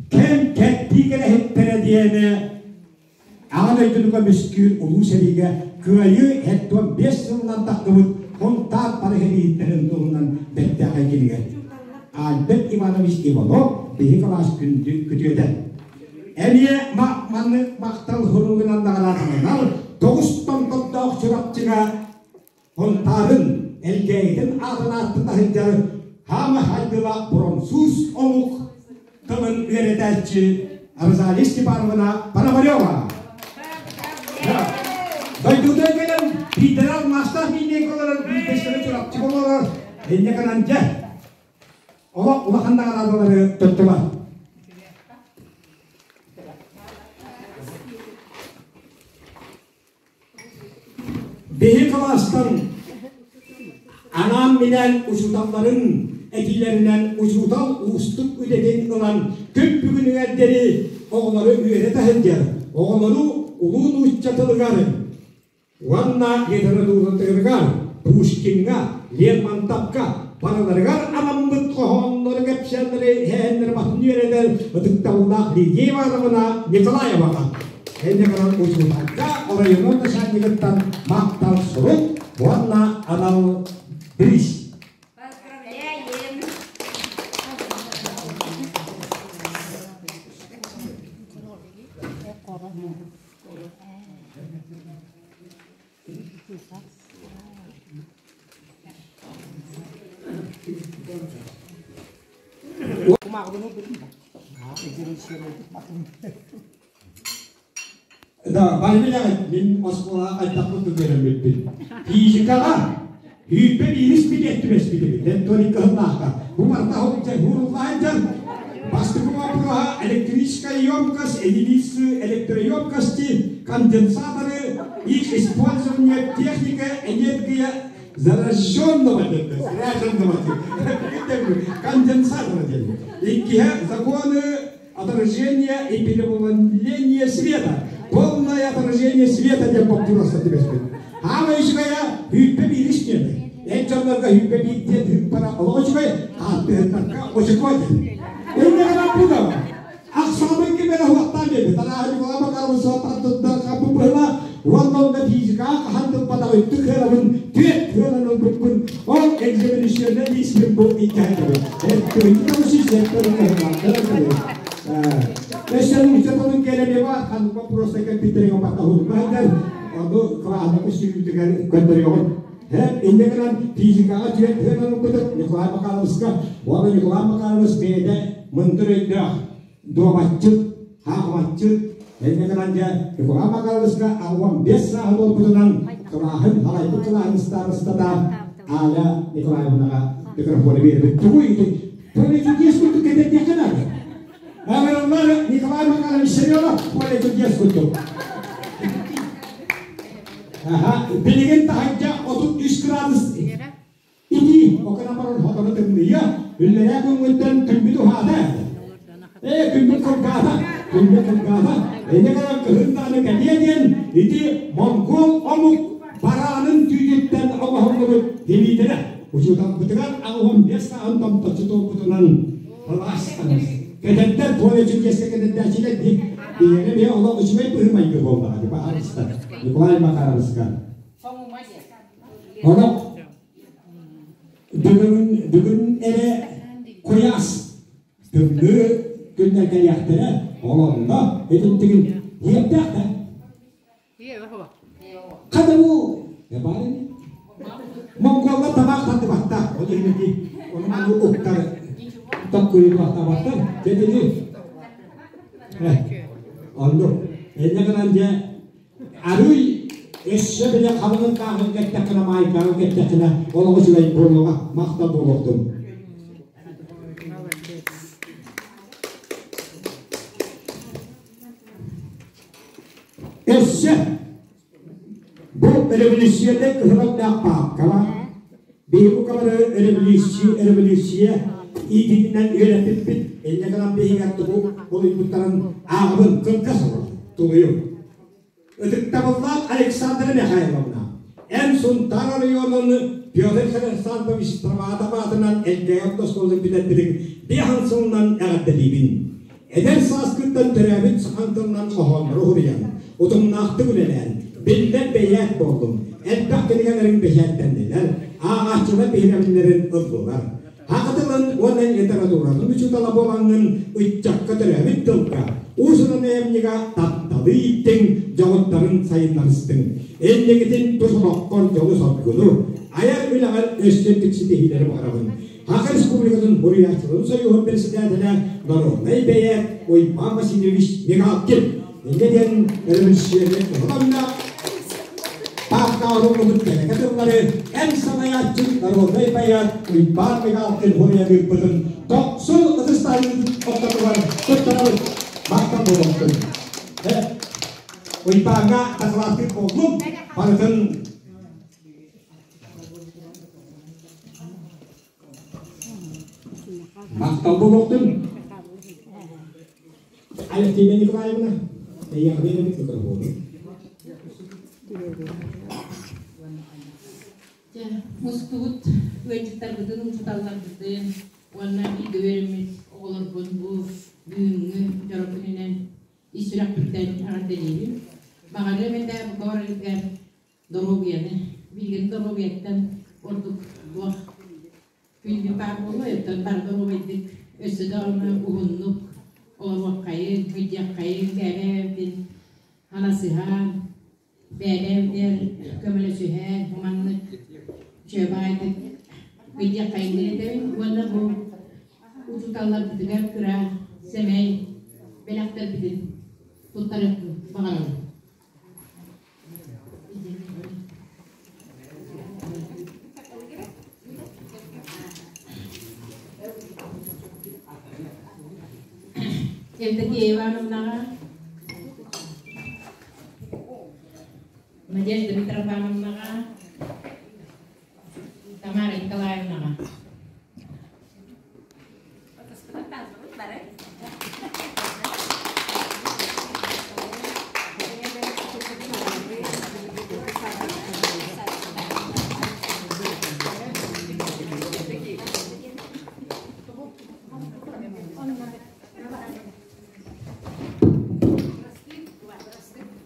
Кэм кэрдии кэлэһиттэрэ диэни Аҕа дойдуну көмүскүүр Улуу сэриигэ Кыайыы 75 сылынан тахсыбыт Хунтаар параһирииттэрин туһунан бэртээхэй кинигэ. Альберт Иванович Иванов биһи кылаас күндү күтүөтэ. Эмиэ маннык махтал суругунан наҕараадаланар тоҕус томтордоох Чурапчыга Хонтаарын Элгээйитин аатын ааттата сылдьар Хаама Хайдыла француз омук тылын үөрэтээччи Розалия Степановна Пономарева. Дойдута кэлэн биирдэрэ алмаастаах мииннээх олорор, биирдэстэрэ Чурапчы олорор. Инньэ гынан дьэ, олох улахан наҕараадалары туттулар. Биһи кылаастан анаан-минээн учууталларын этиилэринэн учуутал уустук үлэтин ылан күн бүгүнүгэр диэри оҕолору үөрэтэ сылдьар, оҕолору улуу нуучча тылыгар уонна литературатыгар Пушкиҥҥа, Лермонтовка барыларыгар анаммыт хоһооннору кэпсээннэри эһээннэри батын үөрэтэр ытыктабыллаах Лидия Ивановна Николаеваҕа инньэ гынан учууталга оройуонун начальнигыттан махтал сурук уонна анал бириис. Поздравляем! Да, бары билэҕит, мин оскуолаҕа хайдах курдук үөрэммиппин. Физикаҕа Үүппэ биирис билиэт түбэспит эбит, Тони кыһыллаахха. Бу барыта ууруллаан дьон. Бастакы боппуруоһа электрическая емкость, единицы электроемкости, конденсаторы, их использование, техника, энергия зараженного, заряженного, конденсатора диэн. Иккиһэ законы отражения и переломления света. Полное отражение света диэн боппуруоста түбэспит. Хаама үчүгэйэ үүппэ биир исмиэбэ. Эн дьоннорго үүппэ биир диэн ыыппара олох үчүгэй, ааттыһыттарга очукуо диэн. Иннэ гынан бу Ахсаабын ким эрэ уһуохтаан биэрбит. Арааһы Николай Макарович суоттаан туттар хаппыт быһыылаах. Уонна онно физикаҕа хаһан тылбатах үттүк кыарабын, түөрт кыаран ылбыппын. Ол экзаменационнай лииспин бу иккиһэн Өссө учетонун кэлэми бар, ханнык вопроса кэлбиттеригэ батаһурбайдар, ону кылааһына көстүүтүгэр көрдөрүөҕүн. Инньэ гынан физикаҕа түөрт тыынан ылбытым Николай Макаровичка. Уонна Николай Макарович бэйэтэ мындыр өйдөөх, дуобатчыт, хаахыбатчыт. Инньэ гынан дьэ Николай Макаровичка 65 сааһы буолбутунан кылааһын, халайбыт кылааһын старостата Аля Николаевнаҕа микрофону биэрбит. Тугуй ити? Поле чудес курдук кэтэрдиэххэ наада. Аҕыраллар Николай Макарович Семенов поле чудес курдук. Аха, билигин таһырдьа 33 градус итии, оканамарон хотону тымныйа, үллэрээ күҥҥүттэн күммүт уһаата. Ээ, күммүт кылгаата, күммүт кылгаата. Эне гынан кыһын даҕаны кэлиэ диэн ити монгол омук бараанын түүтүттэн оҥоһуллубут илиитэрэ. Учууталбытыгар 85 сааһын томточчу туолбутунан былаастанар. Кэтэрдэр поле чудеска кэтэрдээччилэр дии. Биһиэхэ эмиэ олох үчүгэй быһыы-майгы буоллаҕа дии, баһаалыста. Николай Макаровичка. Олох бүгүн бүгүн эрэ куйаас тымныы күннэр кэлиэхтэрэ, ол онно итинтигин иэптээх да. Хата бу баар Монголлар табаах тардыбаттар. Ол иһин ити ону маны уктар токкуйуктаабаттар. Дьэ Оннук. Инньэ гынан дьэ арыый өссө бile халыҥын тааһын кэттэххинэ, маайкаҕын кэттэххинэ олоҕу үчүгэй буолуоҕа, махтал буолуохтун. Өссө бу өрөбүлүссүйэдэй кыһыл өҥнөөх паапкаҕа биһиги бары өрөбүлүссүйэ иитиитинэн үөрэппиппит инньэ гынан биһиги тугу булуйбуттарын ааҕабын кылгас олорон тулуйуҥ. Ытыктабыллаах Александра Михайловна, эн Сунтаар оройуонун Петр Александрович Строматов аатынан Элгээйи орто оскуолатын бүтэрбитиҥ биэс сылынан эҕэрдэлиибин. Эдэр сааскыттан төрөөбүт сахан тылынан хоһооннору уһуйан, утумнаахтык үлэлээн, биллэр бэйээт буоллум, элбэх кинигэлэриҥ бэчээттэннилэр, ааҕааччылар биһирэбиллэрин ыллылар. Саха тылын уонна литературатын учуутала буолаҥҥын ыччакка төрөөбүт тылга, уус-уран айымньыга тапталы ииттиҥ, дьоҕуттарын сайыннарыстыҥ. Инникитин тус олоххор дьолу-соргуну, айар үлэҕэр өссө үрдүк ситиһиилэри баҕарабын. Саха Республикатын Суруйааччыларын Союһун председателэ, народнай бэйээт Уйбаан Васильевич Мигалкин. Инньэ диэн революционнай туһаланна Паапка оруоллубут кэкэ тыллары эн салайааччы народнай бэйээт Уйбаан Мигалкин суруйан ыыппытын тохсун ытыс ортотугар туттарабыт. Махтал буолуохтун. Уйбааҥҥа дакылааттыыр буоллум. Барытын Махтал буолуохтун. Алевтина Николаевна, эйиэхэ биэрэбит микрофону. Мустубут ыалдьыттарбытын, учууталларбытын уонна бииргэ үөрэммит оҕолорбун бу бүгүҥҥү дьоро күнүнэн ис сүрэхпиттэн эҕэрдэлиибин. Баҕарыам этэ бука барарыгар доруобуйаны билигин доруобуйаттан ордук туох күндү баар буолуой оттон бары доруобайдык өссө даҕаны уһуннук олоруоххайын кыдьыаххайын бэйэ-бэйэбитин анасыһан бэйэ-бэйэбитигэр көмөлөсүһэн маннык үчүгэй баҕайытык кыдьыаххайын диэн этэбин уонна бу учууталларбытыгар кыра сэмэй. бэлэхтэрбитин туттарыахпын баҕарабын. Евдокия Ивановнаҕа, Надежда Митрофановнаҕа, Тамара Николаевнаҕа.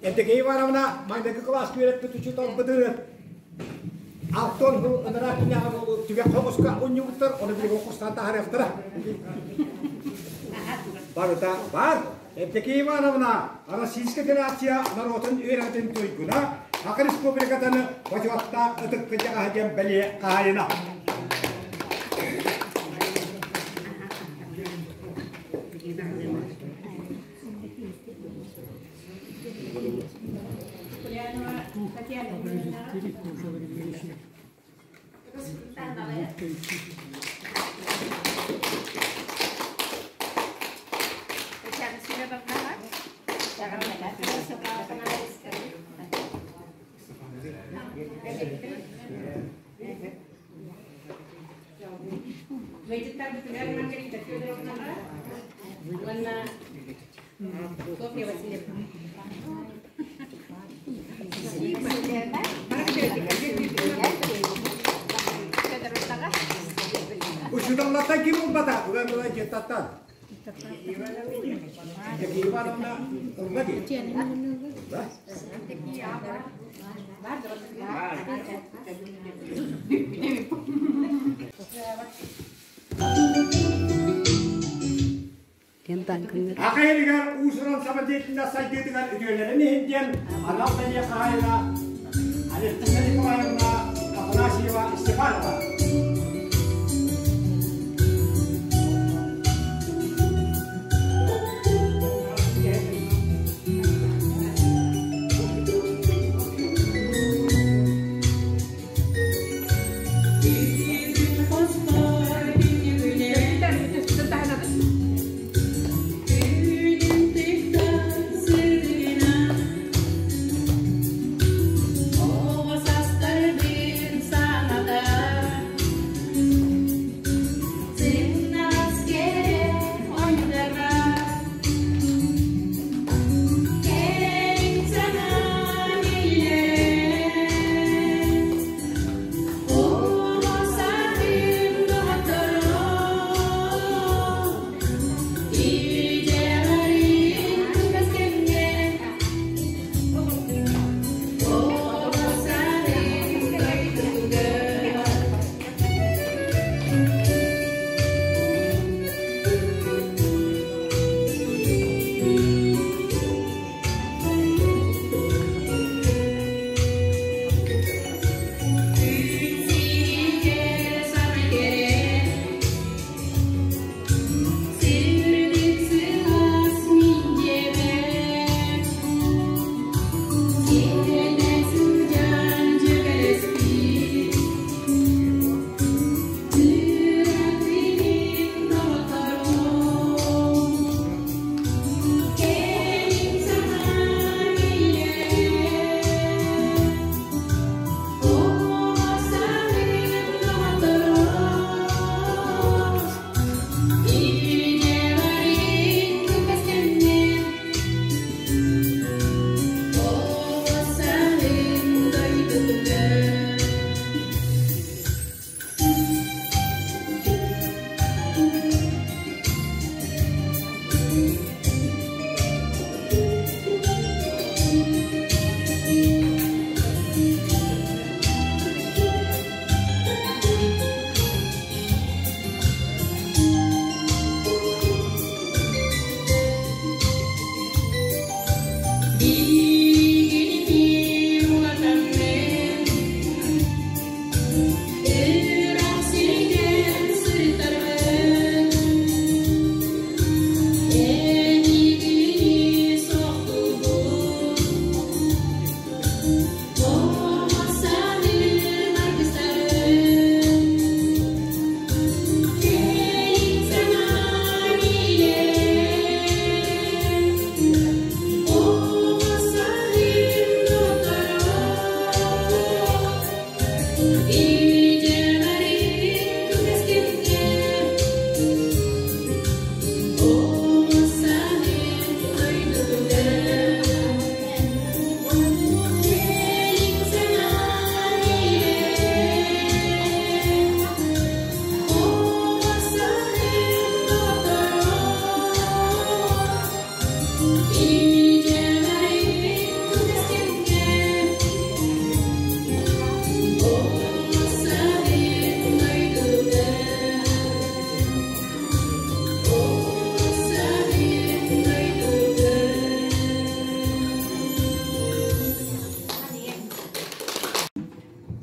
Евдокия Ивановна маҥнайгы кылааска үөрэппит учууталбытын Алтон ыныраа күннээҕи түгэх хоҕуска унньубуттар, ону билигин хостаан таһаарыахтара. Барыта бар. Евдокия Ивановна Российская Федерация норуотун үөрэҕин туйгуна, Саха Республикатын бочуоттаах ытык кырдьаҕаһа диэн бэлиэ хаһаайына. Ыалдьыттарбытыгар Маргарита Федоровнаҕа уонна Софья Васильевна. Учууталлартан ким ылбата? Уган була дьыттаттан. Евдокия Ивановна ылла дии. Ылла. Аха иһигэр уус-уран самодеятельность сайдыытыгар үтүөлэрин иһин диэн анал бэлиэ хаһаайына Алевтина Николаевна Афанасьева Степанова.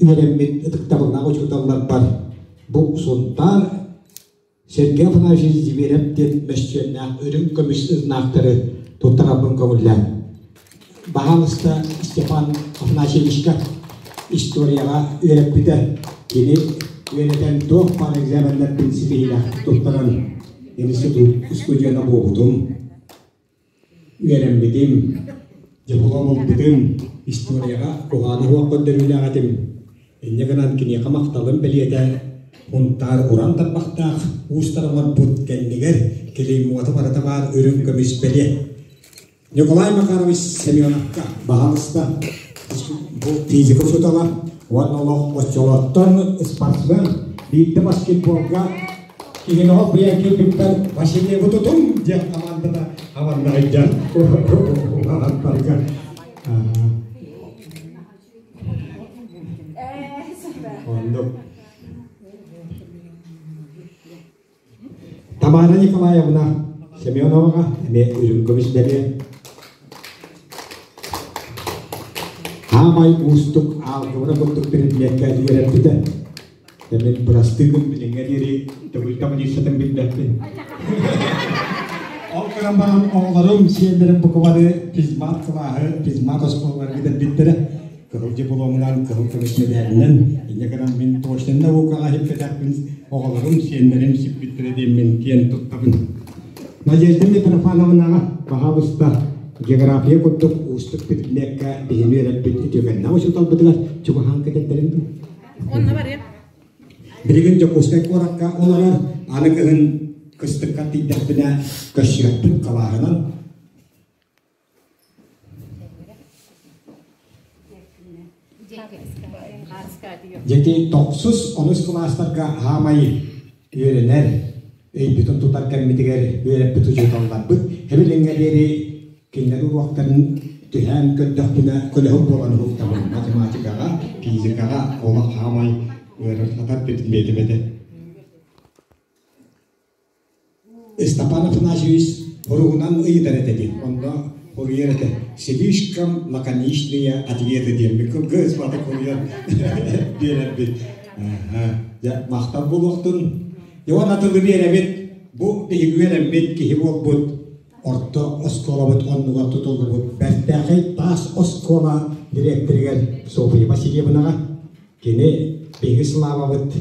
үөрэммит ытыктабыллаах учууталларбар бу Сунтаар Сергей Афанасьевич Зверев диэн мөссүөннээх үрүҥ көмүс ырнаахтары туттарарбын көҥүллээн. Баһаалыста Степан Афанасьевичка историяҕа үөрэппитэ. Кини үөрэтэн туох баар экзаменнарбын ситиһиилээхтик туттаран институт устудьуона буолбутум. Үөрэммитим, диплом ылбытым, историяҕа куһаҕана суох көрдөрүүлээх этим. Инньэ гынан киниэхэ махталым бэлиэтэ Һунтаар уран тарбахтаах уустар оҥорбут кэннигэр клеймота барыта баар үрүҥ көмүс бэлиэ. Николай Макарович Семеновка баһаалыста бу физика учуутала уонна олох оччолортон спортсмен биирдэ баскетболга Киһиноҕо быйан киирбиппэр Васильевы тутуҥ диэн командата аваннаһыйдьан улааттарга Оннук. Тамара Николаевна Семеноваҕа эмиэ үрүҥ көмүс бэлиэ. Аамай уустук алгебра курдук предмеккэ үөрэппитэ. Мин бырастыыбын билиҥҥэ диэри төгүл таблицатын билбэппин. Ол гынан баран оҕолорум, сиэннэрим букубары физмат кылааһы, физмат оскуолаларга кэтэрбиттэрэ. Кыһыл дипломунан, кыһыл көмүс мэдээлинэн, инньэ гынан мин точнай наукаҕа иһиппэтэхпин оҕолорум, сиэннэрим сиппиттэрэ диэммин киэн туттабын. Надежда Митрофановнаҕа баһаалыста география курдук уустук предмеккэ биһини үөрэппит үтүөкэннээх учууталбытыгар чугаһаан кэтэрдэрин дуу? Онно барыам. Билигин Дьокуускай куоракка олорор, аны кыһын кыстыкка тиийдэхпинэ көрсүөхпүт халааһынан. Дьэти тохсус онус кылаастарга аамай үөрэнэр, өйбүтүн тутар кэммитигэр үөрэппит учууталларбыт эбилиҥҥэ диэри Кинилэр уруоктарын түһээн көрдөхпүнэ көлөһүн буолан уһуктабын. Математикаҕа, физикаҕа олох хаамай ыарырҕатар предметим этэ. Степан Афанасьевич хоругунан ыйытар этэ дии. Онно хоруйар этэ. Слишком лаконичные ответы диэн кылгас бата хоруйан биэрэрбит. Дьэ, махтал буолуохтун. Иван атылы биэрэбит. Бу биһиги үөрэммит киһи буолбут орто оскуолабыт оннугар тутуллубут бэртээхэй таас оскуола дириэктэригэр Софья Васильевнаҕа кини биһиги славабыт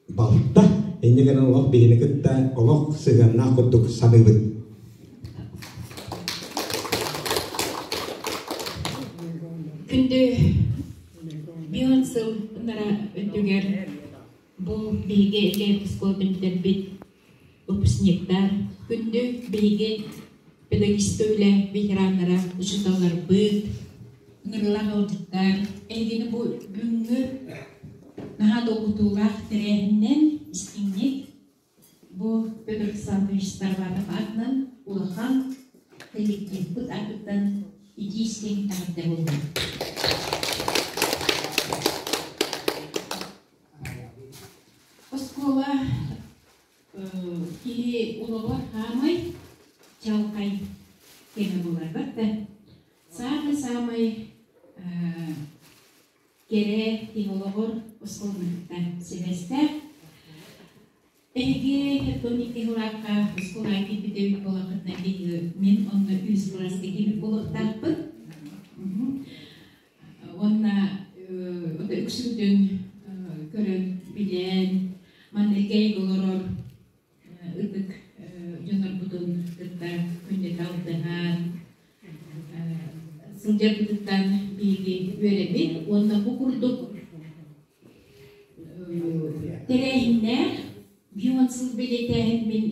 балта инньэ гынан олох биһини кытта олох сыһыаннаах курдук саныыбыт. Күндү бион сыл ынара өттүгэр бу биһиги эгэ оскуола бүтэрбит выпускниктар, күндү биһиги педагогическай үлэ ветераннара, учууталларбыт, ыҥырыылаах ыалдьыттар, эһигини бу бүгүҥҥү наһаа долгутуулаах тэрээһининэн истиҥник бу Петр Александрович Староватов аатынан улахан коллективпыт аатыттан итии истиҥ эҕэрдэ буоллун. Оскуола киһи олоҕор хаамай чалхай кэмэ буолар да саамай-саамай кэрэ киһи олоҕор оскуоланы кытта сибээстээх. Эһиги тоник киһилаахха оскуолаҕа киирбит эбит буолаххытына киһи мин онно үс кылааска киирбит буолуохтаахпын. Уонна үксүбүтүн көрөн, билэн, манна кэйик олорор ытык дьоннорбутун кытта күннэтэ алтыһан сылдьарбытыттан биһиги үөрэбит уонна бу курдук тэрээһиннээх бион сыл бэлиэтээһин мин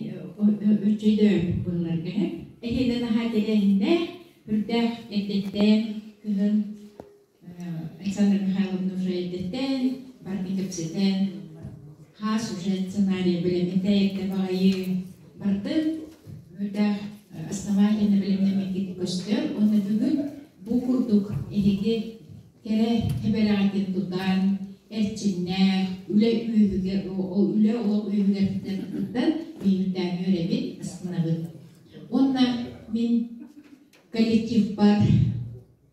өчөйдөөбүт быһыларга эһиэнэ наһаа тэрээһиннээх үрдээх эрдэттэн кыһын Александра Михайловна уже эрдэттэн барытын кэпсэтэн хаас уже сценарий бэлэмнэтэ эрдэ баҕайы барытын үрдээх основательно бэлэмнэммиккит көстөр уонна бүгүн бу курдук эһиги кэрэ эбэлэҕитин тутан эрчимнээх үлэ үөһүгэр ол үлэ олох үөһүгэр кыттан биирдээн үөрэбит астынабыт уонна мин коллективпар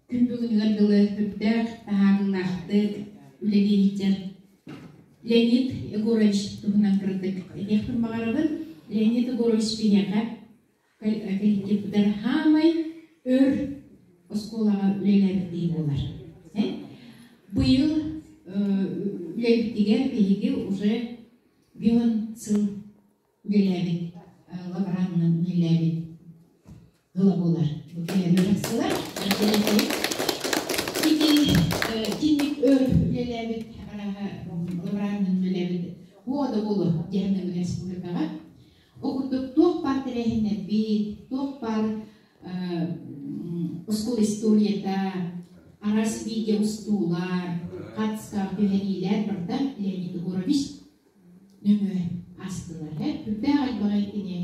күн бүгүнүгэр дылы үрдээх таһаарыылаахтык үлэлиир Леонид Егорович туһунан кыратык этиэхпин баҕарабын. Леонид Егорович биһиэхэ коллективтар хаамай өр оскуолаҕа үлэлээбит киһи буолар. Быйыл үлэбитигэр биһиги уже бион сыл үлэлээбит, лаборанынан үлэлээбит ыла буолар. Бу кинилэр сылар. Ити кинник өр үлэлээбит, араха лаборанынан үлэлээбит буода болу диэн республикаҕа. Ол курдук туох баар тэрээһиннэрбит, туох баар оскуола историята, араас видео устуулар, хатска түһэриилэр барыта Леонид Егорович нөҥүө астылар. Үрдээх элбэҕи кини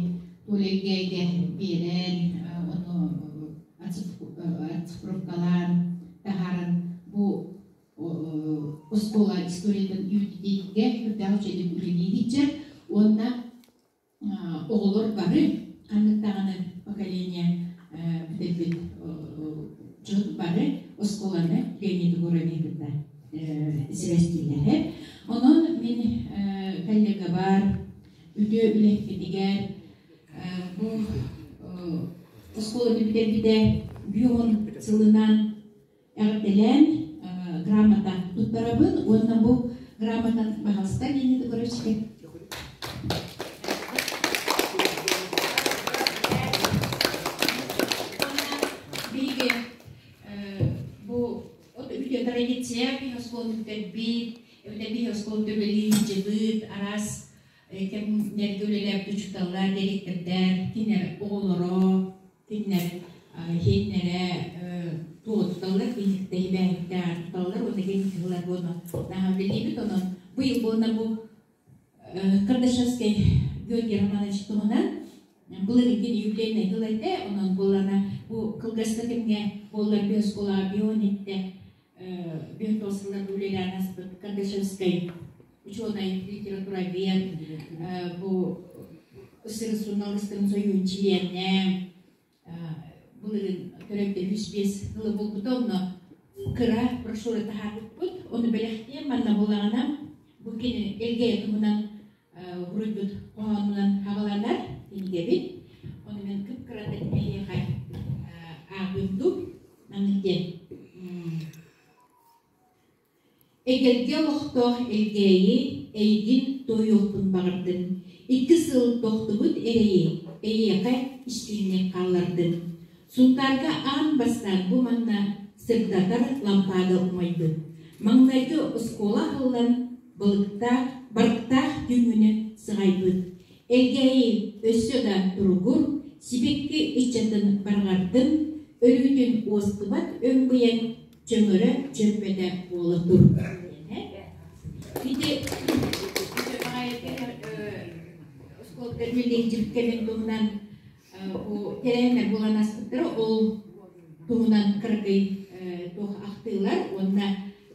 туолэйгэйгэ биэрэн, ону оцифровкалаан таһааран бу оскуола историятын үйэтитиигэ үрдээх үчүгэйдик үлэлиир уонна оҕолор бары ханнык даҕаны поколение бүтэрбит дьон бары оскуоланы Леонид Егорович кытта сибэстииллэр. Онон мин коллегабар үтүө үлэһиппитигэр бу оскуоланы бүтэрбитэ бион сылынан эҕэрдэлээн грамота туттарабын уонна бу грамотан баһалыста Леонид Егоровичка. Биһиги бу үтүө традиция биһи оскуоланы бүтэрбит, эбэтэр биһи оскуоланы үлэлии сылдьыбыт араас кэмнэргэ үлэлээбит учууталлар, дириэктэрдэр, кинилэр оҕолоро, кинилэр иһиннэрэ туола туталлар, биһиктэһибээһиктээх туталлар уонна кэнники сыллар буону наһаа үлэлиибит. Онон быйыл буолна бу Кардашевскай Георгий Романович туһунан былырыыгын юбилейный тыл этэ, онон буолана бу кылгаста кэмҥэ буоллар би оскуолаҕа биониттэ биотосылар үлэлээн аспыт Кардашевскай ученый литературовед бу СССР суруналыыстарын сойууһун чилиэнэ былырыын төрөппүт 3-5 сылы булбута онно кыра брошюра таһаарбыппыт ону бэлэхтиэм манна буоллаҕына бу кини Элгээйи туһунан уруйбут хоһоонунан хаҕаланар кинигэбит ону мен кып-кыратык эһиэхэ ааҕыырдым маннык диэн Эгэлгэ олохтоох Элгээйи эйигин туойуохпун баҕардым, икки сыл тохтубут эрэйи эйиэхэ истиҥник хааллардым. Сунтаарга аан бастаан бу манна сырдатар лампаада умайбыт. Маҥнайгы оскуола аһыллан, балыктаах, барыктаах түүҥҥүнү сыҕайбыт. Элгээйи өссө да туругур, сибэкки ыччатын барҕардын, өрүүтүн уостубат өҥ-быйаҥ чөҥөрө чөмпөтө буола тур. Ити оскуолатыгар үлэлиир туһунан бу тэрээһиннэр буолан ааспыттара ол туһунан кыракый туох ахтыылар уонна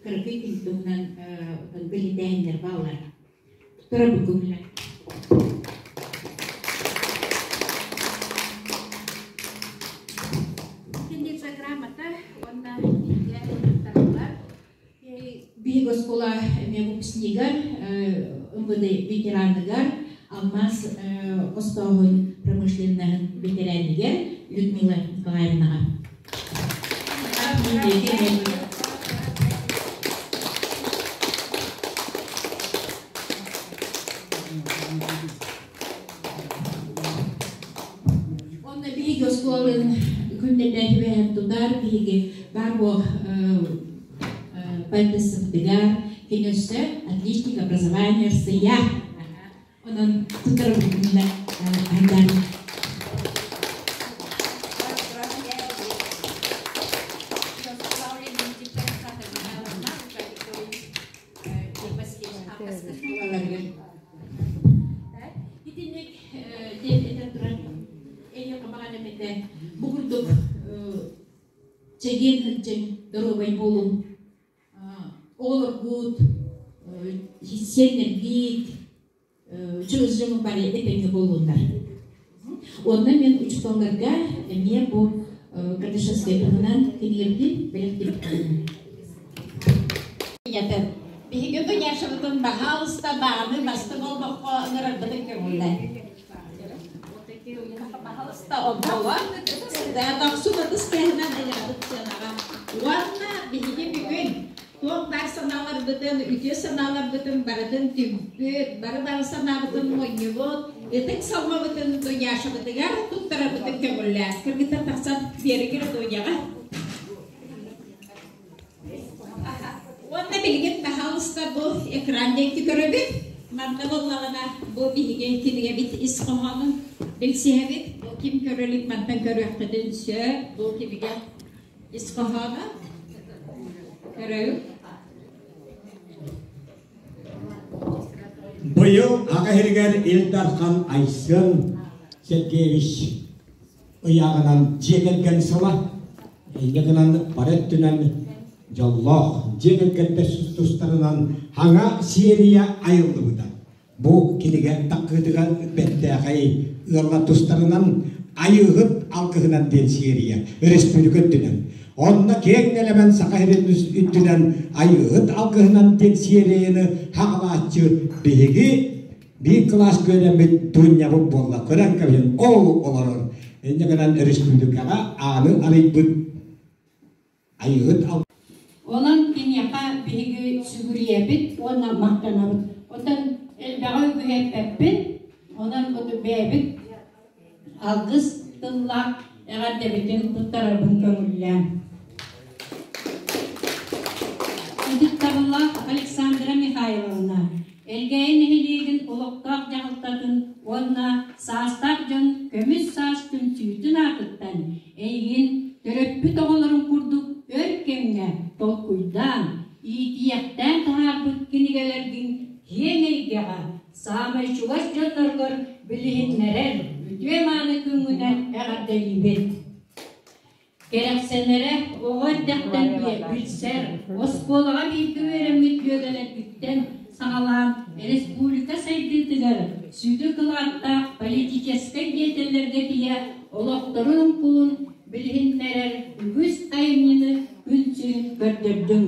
кыракый кини туһунан бэлиэтээһиннэр бааллар. Туттара бу көҥүлэ. Итинник грамота уонна кинигэ туттарыллар. Биһиги оскуола эмиэ выпускнигар, МВД ветераныгар, алмаас хостооһун промышленноһын ветеранигэр Людмила Николаевнаҕа. Онно биһиги оскуолаларын күннэтээһибэһэн тутар биһиги бар буох поэтессабытыгар кини өссө отличник образования Россия Онон тутарбытын айдар. Итинник диэн этэн туран эйиэхэ баҕарам этэ бу курдук чэгиэн сылдьыҥ, доруобай буолуҥ. Оҕолоргут, сиэннэргит, чугас бары этэҥҥэ буоллуннар. Уонна мен учууталларга эмиэ бу Кардашевскай туһунан кинигэбитин бэлэхтиибит. Биһиги Дуняшабытын баһаалыста бааны бастыҥ олбоххо ыҥырарбытын көҥүллээ. Баһаалыста онтоҕо дохсун ытыс тыаһынан ыҥырабыт сыанаҕа. Уонна биһиги бүгүн туох баар санааларбытын, үтүө санааларбытын барытын түмпүт, бары-бары санаабытын мунньубут, ытык салмабытын Дуняшабытыгар туттарарбытын көҥүллээ. Кыргыттар тахсан биэригир Дуняҕа. Уонна билигин баһаалыста бу экран диэки көрөбүт. Манна буоллаҕына бу биһиги кинигэбит ис хоһоонун билсиһэбит. Бу ким көрө илик мантан көрүөххүтүн сөп. Бу кинигэ ис хоһооно. Көрөйүм. Быйыл Аҕа иһигэр Ил Дархан Айсен Сергеевич ыйааҕынан дьиэ кэргэн сыла, инньэ гынан бары өттүнэн дьоллоох дьиэ кэргэттэр тустарынан хаҥа серия айыллыбыта. Бу кинигэ таккыытыгар бэртээхэй ыаллар тустарынан Айыыһыт алгыһынан диэн серия өрөспүүбүлүкэ үрдүнэн. Онно киэҥ нэлэмэн Саха сирин үрдүнэн Айыыһыт алгыһынан диэн серияны хаҕалааччы биһиги Биир кылаас үөрэммит Дуунньабыт буолла, көрөн кэбиһин, ол олорор. Инньэ гынан өрөспүүбүлүкэҕэ ааны арыйбыт Айыыһыт Онон киниэхэ биһиги сүгүрүйэбит уонна махтанабыт. Оттон элбэҕи үгүһэппэппин, онон бэйэбит алгыс тыллаах эҕэрдэбитин туттарарбын көҥүллээн. Ытыктабыллаах Александра Михайловна, Элгээйи нэһилиэгин олохтоох дьаһалтатын уонна саастаах дьон көмүс саас түмсүүтүн аатыттан эйигин төрөппүт оҕолорун курдук өр кэмҥэ толкуйдаан, иитийэхтээн таһаарбыт кинигэлэргин киэҥ эйгэҕэ саамай чугас дьонноргор билиһиннэрэр үтүө-мааны күҥҥүнэн эҕэрдэлиибит! Кэрэхсэнэрэ оҕо эрдэхтэн билсэр, оскуолаҕа бииргэ үөрэммит дьүөгэлэргиттэн саҕалаан республика сайдыытыгар сүдү кылааттаах политическай деятеллэргэ тиийэ олохторун оҥкулун билиһиннэрэр үгүс айымньыны күн сирин көрдөрдүҥ.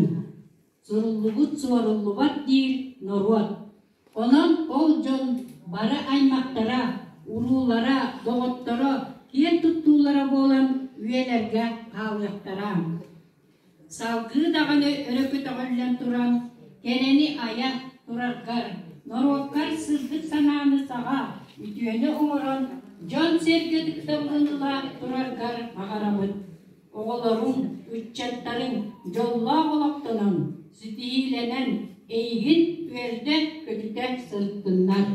Суруллубут суоруллубат диир норуот. Онон ол дьон бары аймахтара, уруулара, доҕотторо киэн туттуулара буолан үйэлэргэ хаалыахтара. Салгыы даҕаны өрө көтөҕүллэн туран, кэрэни айа тураргар, норуоккар сырдык санааны саҕа, үтүөнү оҥорон, дьон-сэргэ ытыктабылын ыла тураргар баҕарабыт. Оҕолоруҥ, ыччаттарыҥ дьоллоох олохтонон, ситиһиилэнэн, эйигин үөрдэ-көтүтэ сырыттыннар.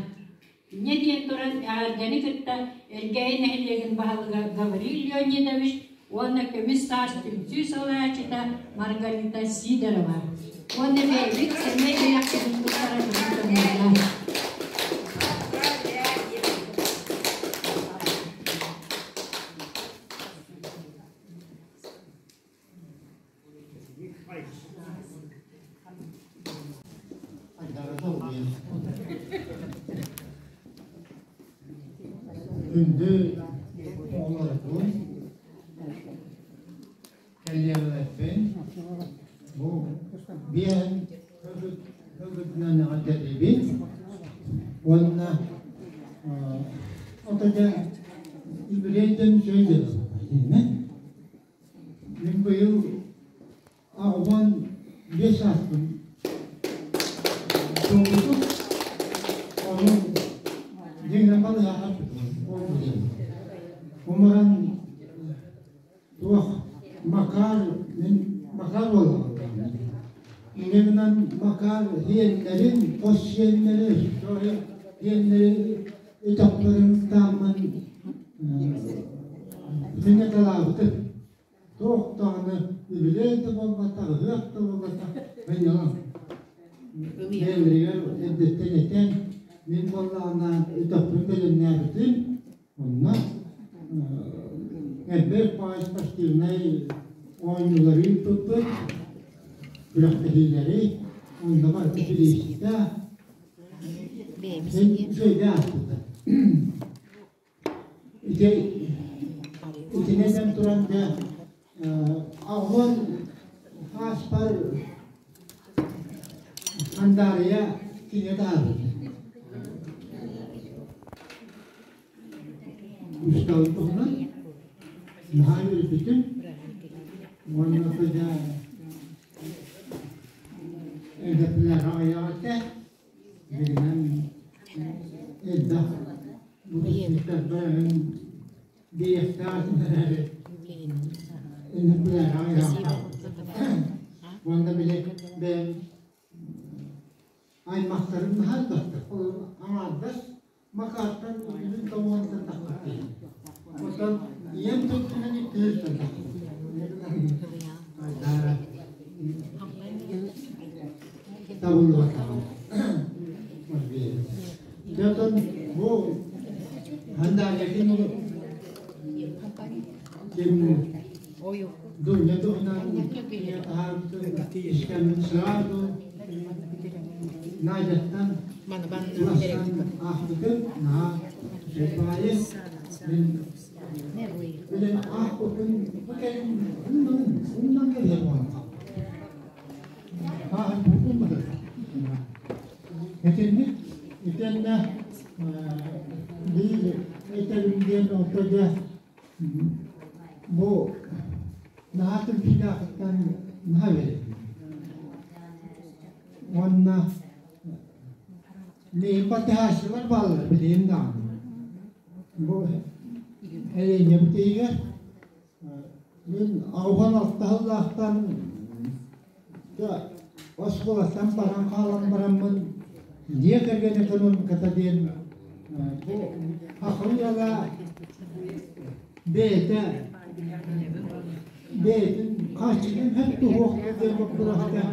Инньэ диэн туран эҕэрдэни кытта Элгээйи нэһилиэгин баһылыга Гаврил Леонидович уонна Көмүс саас түмсүү салайааччыта Маргарита Сидорова уонна бэйэбит сэмэй бэлэхпитин туттарарбытын көҥүллээн. Күндү оҕолорбун, кэллиэгэлэрбин, бу биэһин ылбытынан эҕэрдэлиибин уонна ото дьэ юбилейден үчүгэй дьыала Мин быйыл 85 сааспын туолбутум. Ону дьиҥинэн балыһаҕа Умаран туох Макар мин Макар буоллаҕым. Инньэ гынан Макар сиэннэрин, хос сиэннэри, сиэннэри өтөхтөрүн тааммын сынньаталаабытым. Туох даҕаны үбүлүөй да буолбатах, ыһыах да буолбатах, сынньалаҥ. Бэйэлэригэр эрдэттэн этэн, мин буоллаҕына өтөхпүн бэлэмнээбитим. Онно элбэх баай спортивнай оонньуулары ыыппыппыт, күрэхтэһиилэри, онно барыта билиистэ, үчүгэйдик ааспыта. Ити итини этэн туран дьэ аҕабын хааспар Хандаарыйа кинигэ таһаарбыта. Учууталым туһунан наһаа үөрбүтүм уонна кыда элбэхтэр аҕыйах этэ. Билигин элбэх выпускниктарбар биэстээх эрээри элбэхтэр аҕыйах Уонна били бэйэм аймахтарым наһаа элбэхтэр. Ол аҥаардас Макартан үһүн тоҕуонтан тахпыт. Оттон ийэм төрдүнэн иккиһиттэн тахпыт. Айдаара табыллыбатаҕым. Дьэ, бу Хандаалякин ким Дуня туһунан таһаарбытын сразу Надяттан аахпытым наһаа баайы мин билэн аахпыппын бу кэлин умнан кэлиэ буолан хаалбыт Итинник итиэннэ биир этэрим диэн орто дьэ бу наһаа түргэнээхиттэн наһаа үөрэттим. Уонна миигин батыһааччылар бааллар билигин даҕаны. Бу эйэнньэбит иһигэр мин аухан алта сыллаахтан оскуолаттан баран хаалан бараммын дьиэ кэргэн экономиката диэн бу Ахуйала бэйэтэ бэйэтин хааччытын хөп туһуох диэн боппуруоска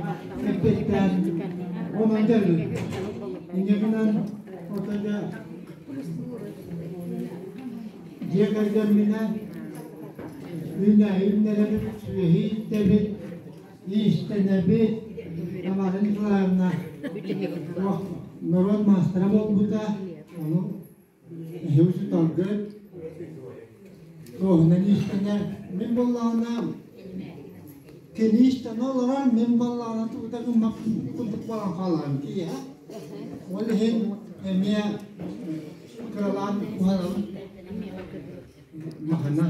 эппиэттээн онон дьарыгыр. Инньэ гынан отойо дьиэ кэргэмминэн үүнээйи үүннэрэбит, сүөһү ииттэбит, иистэнэбит. Тамара Николаевна норуот маастара буолбута, ону эһи учууталгыт туоһунан иистэнэр. Мин буоллаҕына кини иистэнэ олорон, мин буоллаҕына тугу да гыммат курдук буолан хааларым киһи. Ол иһин эмиэ кыралаан уһанабын махана.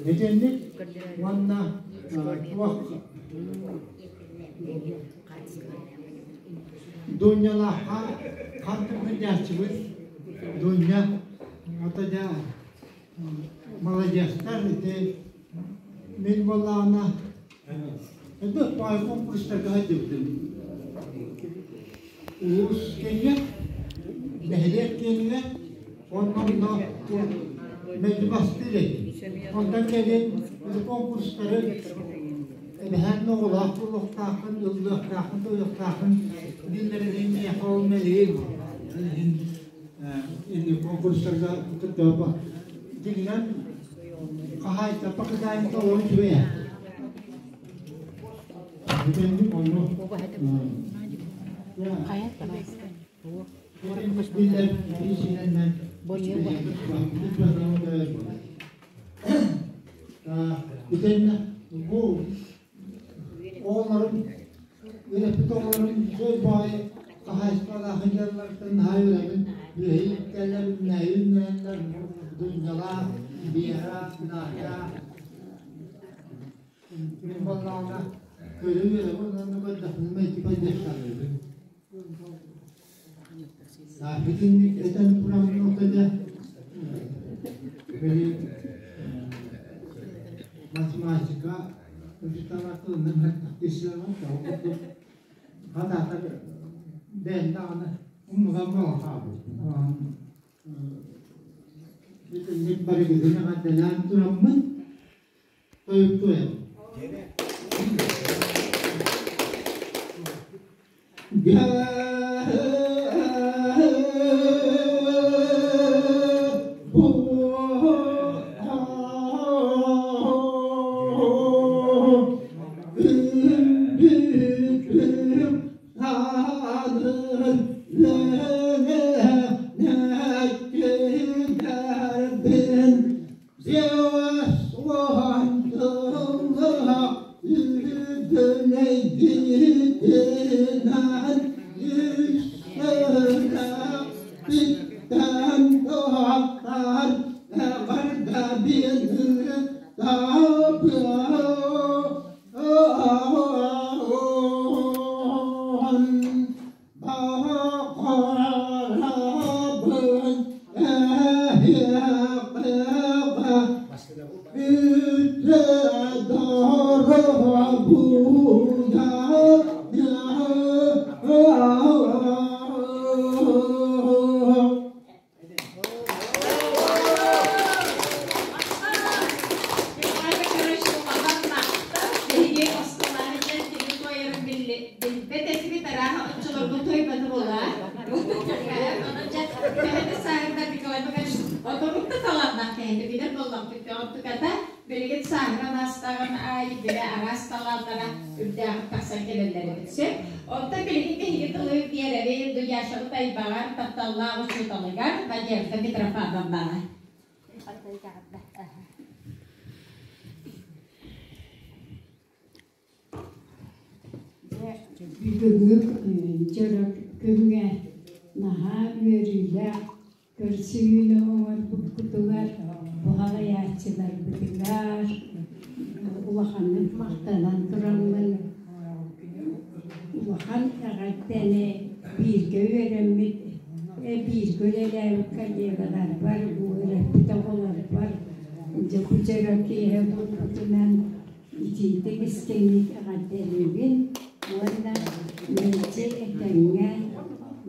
Итинник уонна туох Дунялаахха хантан кырдьааччыбыт Дуня ата дьэ маладьыастар ити мин буоллаҕына элбэх баҕайы конкурстарга сылдьыбытым. Улуус киинигэр, нэһилиэк киинигэр уонна онно мэлдьи бастыыр этим. Онтон кэлин ити конкурстары эбэһээн оҕолоох буолуохтааххын, ыллыахтааххын, туойуохтааххын дииллэрин миэхэ ол мэлийин. Иһин инник конкурстарга кыттыба. Дьиҥинэн хаһаайыстаппа кытаайымта олорон үчүгэй. Бүтэнник онно биллэр биисинэннэн Итиннэ бу оҕолорум үөрэппит оҕолорум үчүгэй баҕайы хаһаайыстыбалаах дьоннортон наһаа үөрэбин. Үөһэ үүннэйин үүннэрэллэр Дунялаах, Вера, Надя. Мин буоллаҕына көрүү үөрэбин уонна көрдөхпүнэ мэлдьи көрдөхтөрбүн. Итинник этэн тураммын ортото били математика учуутала тылынан исламын курдук хатаатар бэйэм даҕаны умнуган буолан хаалбыт. Итинник барыгытын эҕэрдэлээн тураммын тойуктуйам. Бүгүҥҥү дьоро күҥҥэ наһаа үөрүүлээх көрсүһүүнү оҥорбуккутугар буһалайааччыларбытыгар улаханнык махтанан тураммын улахан эҕэрдэни бииргэ үөрэммит бииргэ үлэлээбит коллегаларбар үөрэппит оҕолорбор дьэ бу дьоро киэһэ буолбутунан итиитик истиҥник эҕэрдэлиибин уонна мэлдьи этэҥҥэ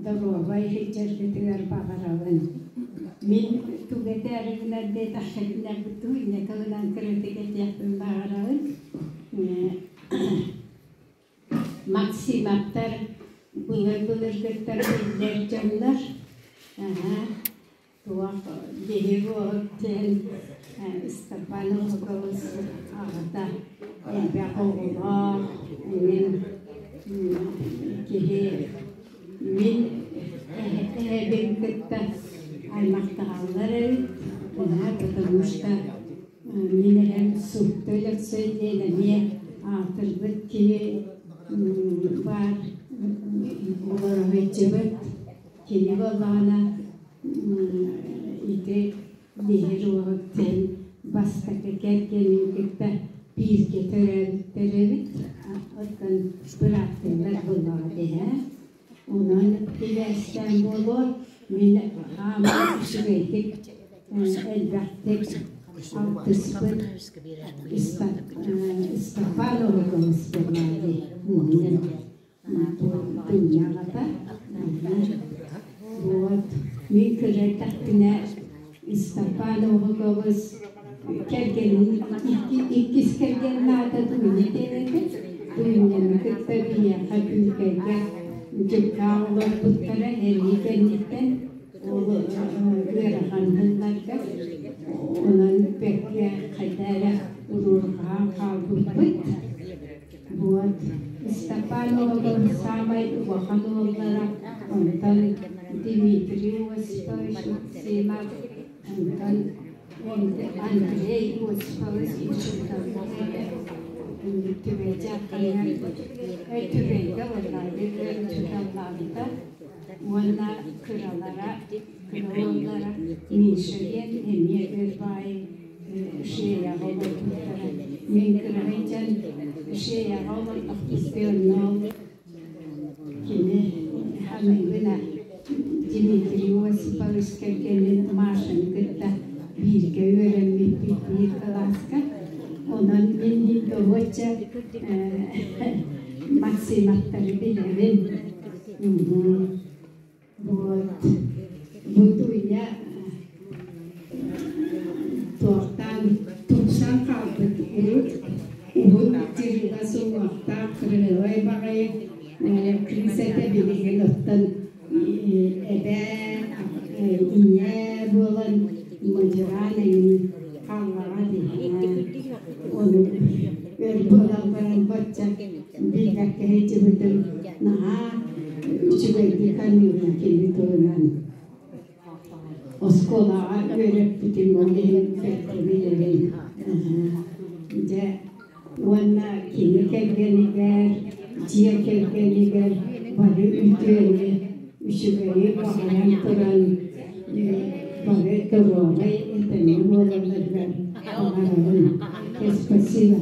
доруобай сылдьаргытыгар баҕарабын. Мин тугу этээри гынар диэтэххитинэ туу инньэ тылынан кыратык этиэхпин баҕарабын. Максимовтар былыр-былыргыттан биллэр дьоннор. Туох биһиги диэн Степан Лукович аҕата элбэх оҕолоох, мин киһи мин эһэбин кытта аймахтаһаллар эбит, потому что мин эһэм Супту Өлөксөй диэн эмиэ аатырбыт киһи баар олоро сылдьыбыт. Кини буоллаҕына ити биһир уолуттан бастакы кэргэнин кытта бииргэ төрөөбүттэр эбит. Оттон бырааттыылар буоллаҕа дии. Онон тибээстээн буолуо мин хааман үчүгэйдик элбэхтик алтыспыт Степан Ологович буоллаҕа дии. Дуньяҕата вот мин кыра Степан Оһогович кэргэнин иккис кэргэнин аата Дуня диэн этэ. Дуняны кытта биһиэхэ Күүкэйгэ дьуккаа олорбуттара эрии кэнниттэн ол ыарахан сылларга онон бэккэ хайда эрэ уруурҕаан хаалбыппыт. Вот Степан оҕолор саамай улахан уоллара, онтон Дмитрий Осипович Максимов, онтон Андрей Осипович учууталлар Түбэйгэ Түбэйгэ уоллаабыт учууталлаабыта уонна кыралара кыра уоллара Миша диэн эмиэ өр баайы шеяҕа олорбуттара. Мин кыраһыйдьан шеяҕа олордохпуттуонноо кини ханыыбына Дмитрий Осипович кэргэнин Машаны кытта бииргэ үөрэммиппит биир кылааска. Онон мин добуочча Максимовтары билэбин. Вот. Бу Дуня туохтаан тупсан хаалбыт урут уһун дьырыга суҥуохтаах кырыһылай баҕайы кыыс этэ билигин оттон эбээ ийэ буолан мадьыраан эҥин хааллаҕа дии ону өр буолан баран бачча билбэккэ сылдьыбытым наһаа үчүгэйдик аныыбын кини туһунан оскуолаҕа үөрэппитим ол иһин бэркэ билэбин дьэ уонна кини кэргэнигэр дьиэ кэргэнигэр Спасибо.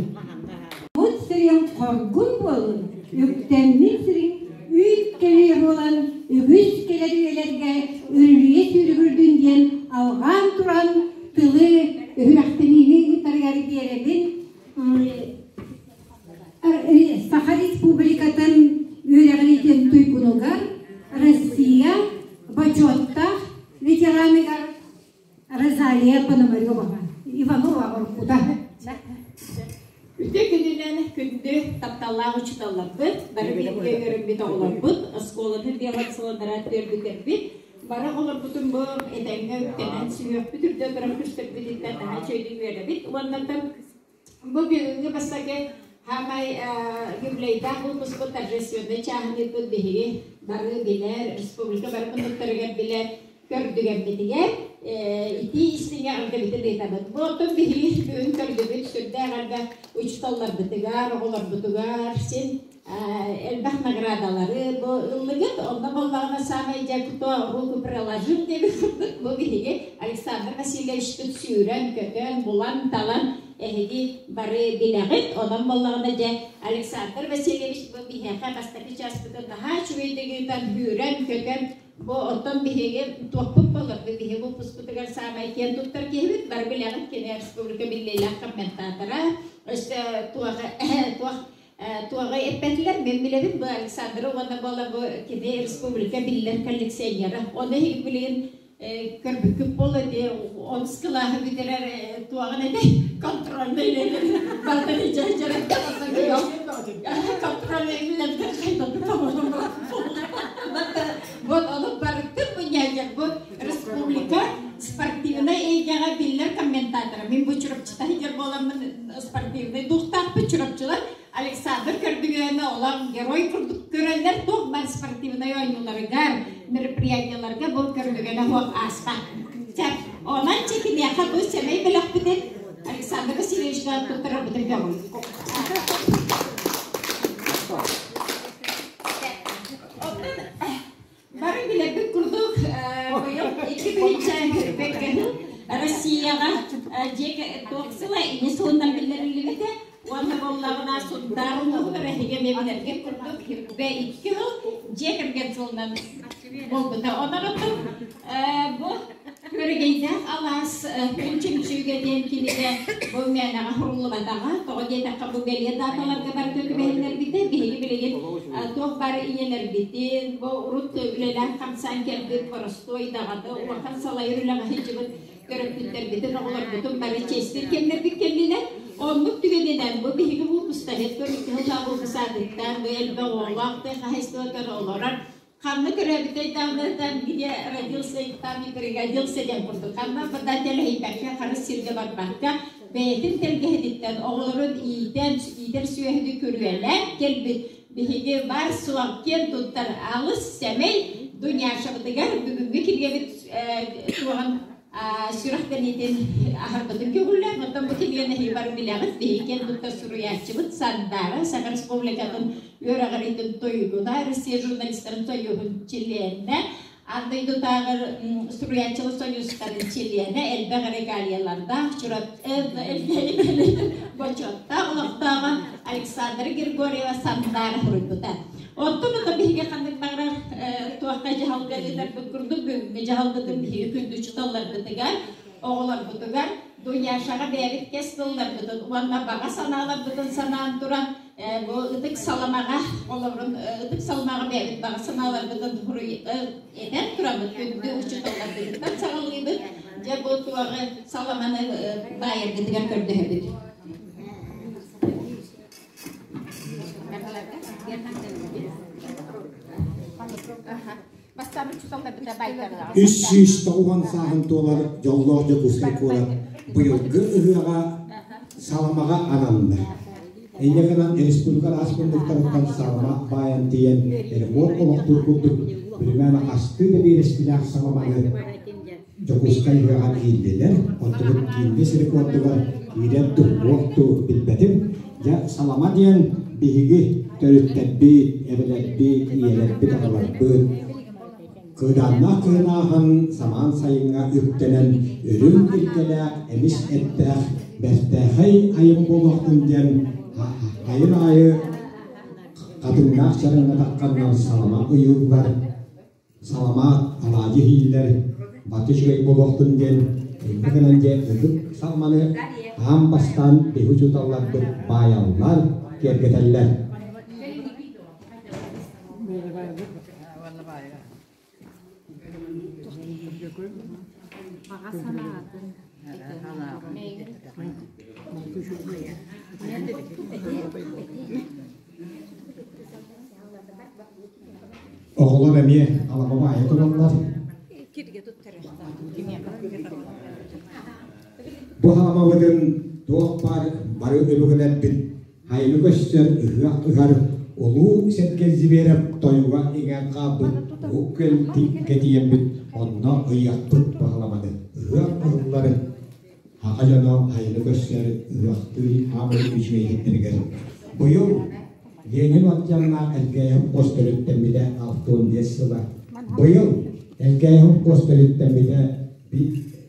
Мут сирин хоргун буолун, үктэммит сирин үүт кэлиэ буолан, үгүс кэлэр үйэлэргэ үрүлүйэ сүүрүгүрдүн диэн алҕаан туран тылы үһүрэхтэниини ыытарыгар биэрэбин. Саха Республикатын үөрэҕириитин туйгунугар Россия бочуоттаах ветераныгар Розалия Пономареваҕа Иванова оркута. Үтүө күнүнэн күндү тапталлаах учууталларбыт, бары бииргэ үөрэммит оҕолорбут, оскуоланы биолог төрбүтэрбит, бары оҕолорбутун бу этэҥҥэ үктэнэн сүһүөхпүт үрдэ туран күстэрбититтэн наһаа үчүгэйдик үөрэбит. Уонна бу бүгүҥҥү бастакы хаамай юбилейдаах выпускпут торжественнай чааһыныыппыт биһиги бары билэр, республика бары муннуктарыгар билэр көрдүгэммитигэр итии истиҥэ ардыбытын ыытабыт. Бу оттон биһиги бүгүн көрдүбүт сүрдээх элбэх учууталларбытыгар, оҕолорбутугар син элбэх наградалары бу ыллыгыт. Онно буоллаҕына саамай дьэ кто руку приложил диэбит курдук бу биһиги Александр Васильевичпыт сүүрэн-көтөн, булан-талан эһиги бары билэҕит. Онон буоллаҕына дьэ Александр Васильевич бу биһиэхэ бастакы чааспытын наһаа үчүгэйдик ыытан, сүүрэн-көтөн бу оттон биһиги туохпут буолар, биһиги выпускпутугар саамай киэн туттар киһибит, бары билэҕит кини республика биллиилээх комментатора, өссө туох туох туоҕа эппэтилэр, мен билэбин бу Александры уонна буола бу кини республика биллэр коллекционера. Оны билигин көрбүккүт буола ди онус кылааһы бүтэрэр туоҕун этэй контрольный бартан контрольный үлэлэрдэр Вот ону барытын мунньаачар бу республика спортивнай эйгэҕэ биллэр комментатора. Мин бу Чурапчыта сылдьар буоламмын спортивнай духтаахпын Чурапчылар Александр Көрдүгүөнү олох герой курдук көрөллөр туох бар спортивнай оонньууларыгар, мероприятияларга бу Көрдүгүөнэ суох ааспат. Онон чекиниэхэ бу сэмэй бөлөхпүтүн Александр Васильевичка туттарарбытын көҥүл. Оттон бары билэрбит курдук, быйыл 2000 жыл Россияҕа дьиэ туох сыла ини сылынан биллэриллибитэ уонна буоллаҕына Сунтаар улууһугар эһиги эмиэ билэргит курдук хирбэ 2 жыл дьиэ кэргэн сылынан буолбута. Онон оттон бу Күөрэгэйдээх алаас күн чөмчүүгэ диэн кинигэ бу мээнэҕэ суруллубатаҕа. Тоҕо диэтэххэ бу бэлиэ дааталарга барыта түбэһиннэрбитэ. Биһиги билигин туох бары ийэлэрбитин, бу урут үлэлээн-хамсаан кэлбит боростуой даҕаны улахан салайар үлэҕэ сылдьыбыт төрөппүттэрбитин, оҕолорбутун бары чиэстиир кэмнэрбит кэллилэр. Оннук түгэнинэн бу биһиги выпустарет көрүккэ сыллаах выпусаатыттан бу элбэх оҕолоох тыа хаһаайыстыбатыгар олорор Ханна көрөөбүтэй даҕаны где родился и там и пригодился диэн курдук. Ханна бада тэлэһийбэккэ, харыс сиргэ барбакка, бэйэтин тэлгэһэтиттэн оҕолорун иитэн, иитэр сүөһүнү күрүөлээн кэлбит биһиги бар суох киэн туттар алыс сэмэй Дуняшабытыгар бүгүҥҥү кинигэбит туоҕун сүрэхтэниитин аһарбытын көҕүллээн, оттон бу кинигэни эһиги бары билэҕит, биһиги киэн туттар суруйааччыбыт Сандара Саха Республикатын үөрэҕириитин туйгуна, Россия журналистарын союһун чилиэнэ, Аан дойдутааҕы суруйааччылар союзтарын чилиэнэ, элбэх регалиялардаах, бочуоттаах олохтооҕо Александра Григорьева Сандара суруйбута. Оттон ото биһиги ханнык баҕарар туохха дьаһалга ыытарбыт курдук бүгүҥҥү дьаһалбытын биһиги күндү учууталларбытыгар, оҕолорбутугар Дуняшаҕа бэйэбит кэс тылларбытын уонна баҕа санааларбытын санаан туран бу ытык саламаҕа олорун ытык саламаҕа бэйэбит баҕа санааларбытын этэн турабыт күндү учууталларбытыттан саҕалыыбыт дьэ бу туоҕы саламаны баайаргытыгар көрдөһөбүт. 390 сааһын туолар дьоллоох Дьокуускай куорат быйылгы ыһыаҕа саламаҕа ананна. Инньэ гынан республика араас муннуктарыттан салама баайан тиийэн рекорд олохтуур курдук билимээн хастыы да биэрэстилээх саламаны Дьокуускай ыһыаҕар киирдилэр. Оттубут Гиннес рекордугар киирэр дуу, дуу билбэтим. Дьэ, салама диэн биһиги төрүттэрбит, эбэлэрбит, ийэлэрбит, аҕаларбыт кыыдааннаах кыһынааһын самаан сайыҥҥа үктэнэн үрүҥ илгэлээх, эмис эттээх Бэртээхэй айым буолуохтун диэн айын аайы хатыҥнаах чараҥҥа тахханнар салама ыйыыллар, саламаат, алаадьы иһииллэр, баты үчүгэй буолуохтун диэн инньэ гынан дьэ ытык салманы аан бастаан биһи учууталларбыт баайаллар, киэргэтэллэр. Оҕолор эмиэ алаба баайа тураллар. Бу халамабытын туох баар бары өбүгэлэрбит Хайыны көстөр ыһыах ыһар Улуу Сэргэй Зибиэрэп тойуга иҥэн хаалбыт Уһук Күөл тиийэммит онно ыйыахпыт баһыламаны ыһыах ыһылларын Аҕа дьоно хайыны көстөр ыһыахтыыр аамай үчүгэй иһиттэригэр быйыл Ленин орденнаах Элгээйи хос төрүттэммитэ 65 сыла. Быйыл Элгээйи хос төрүттэммитэ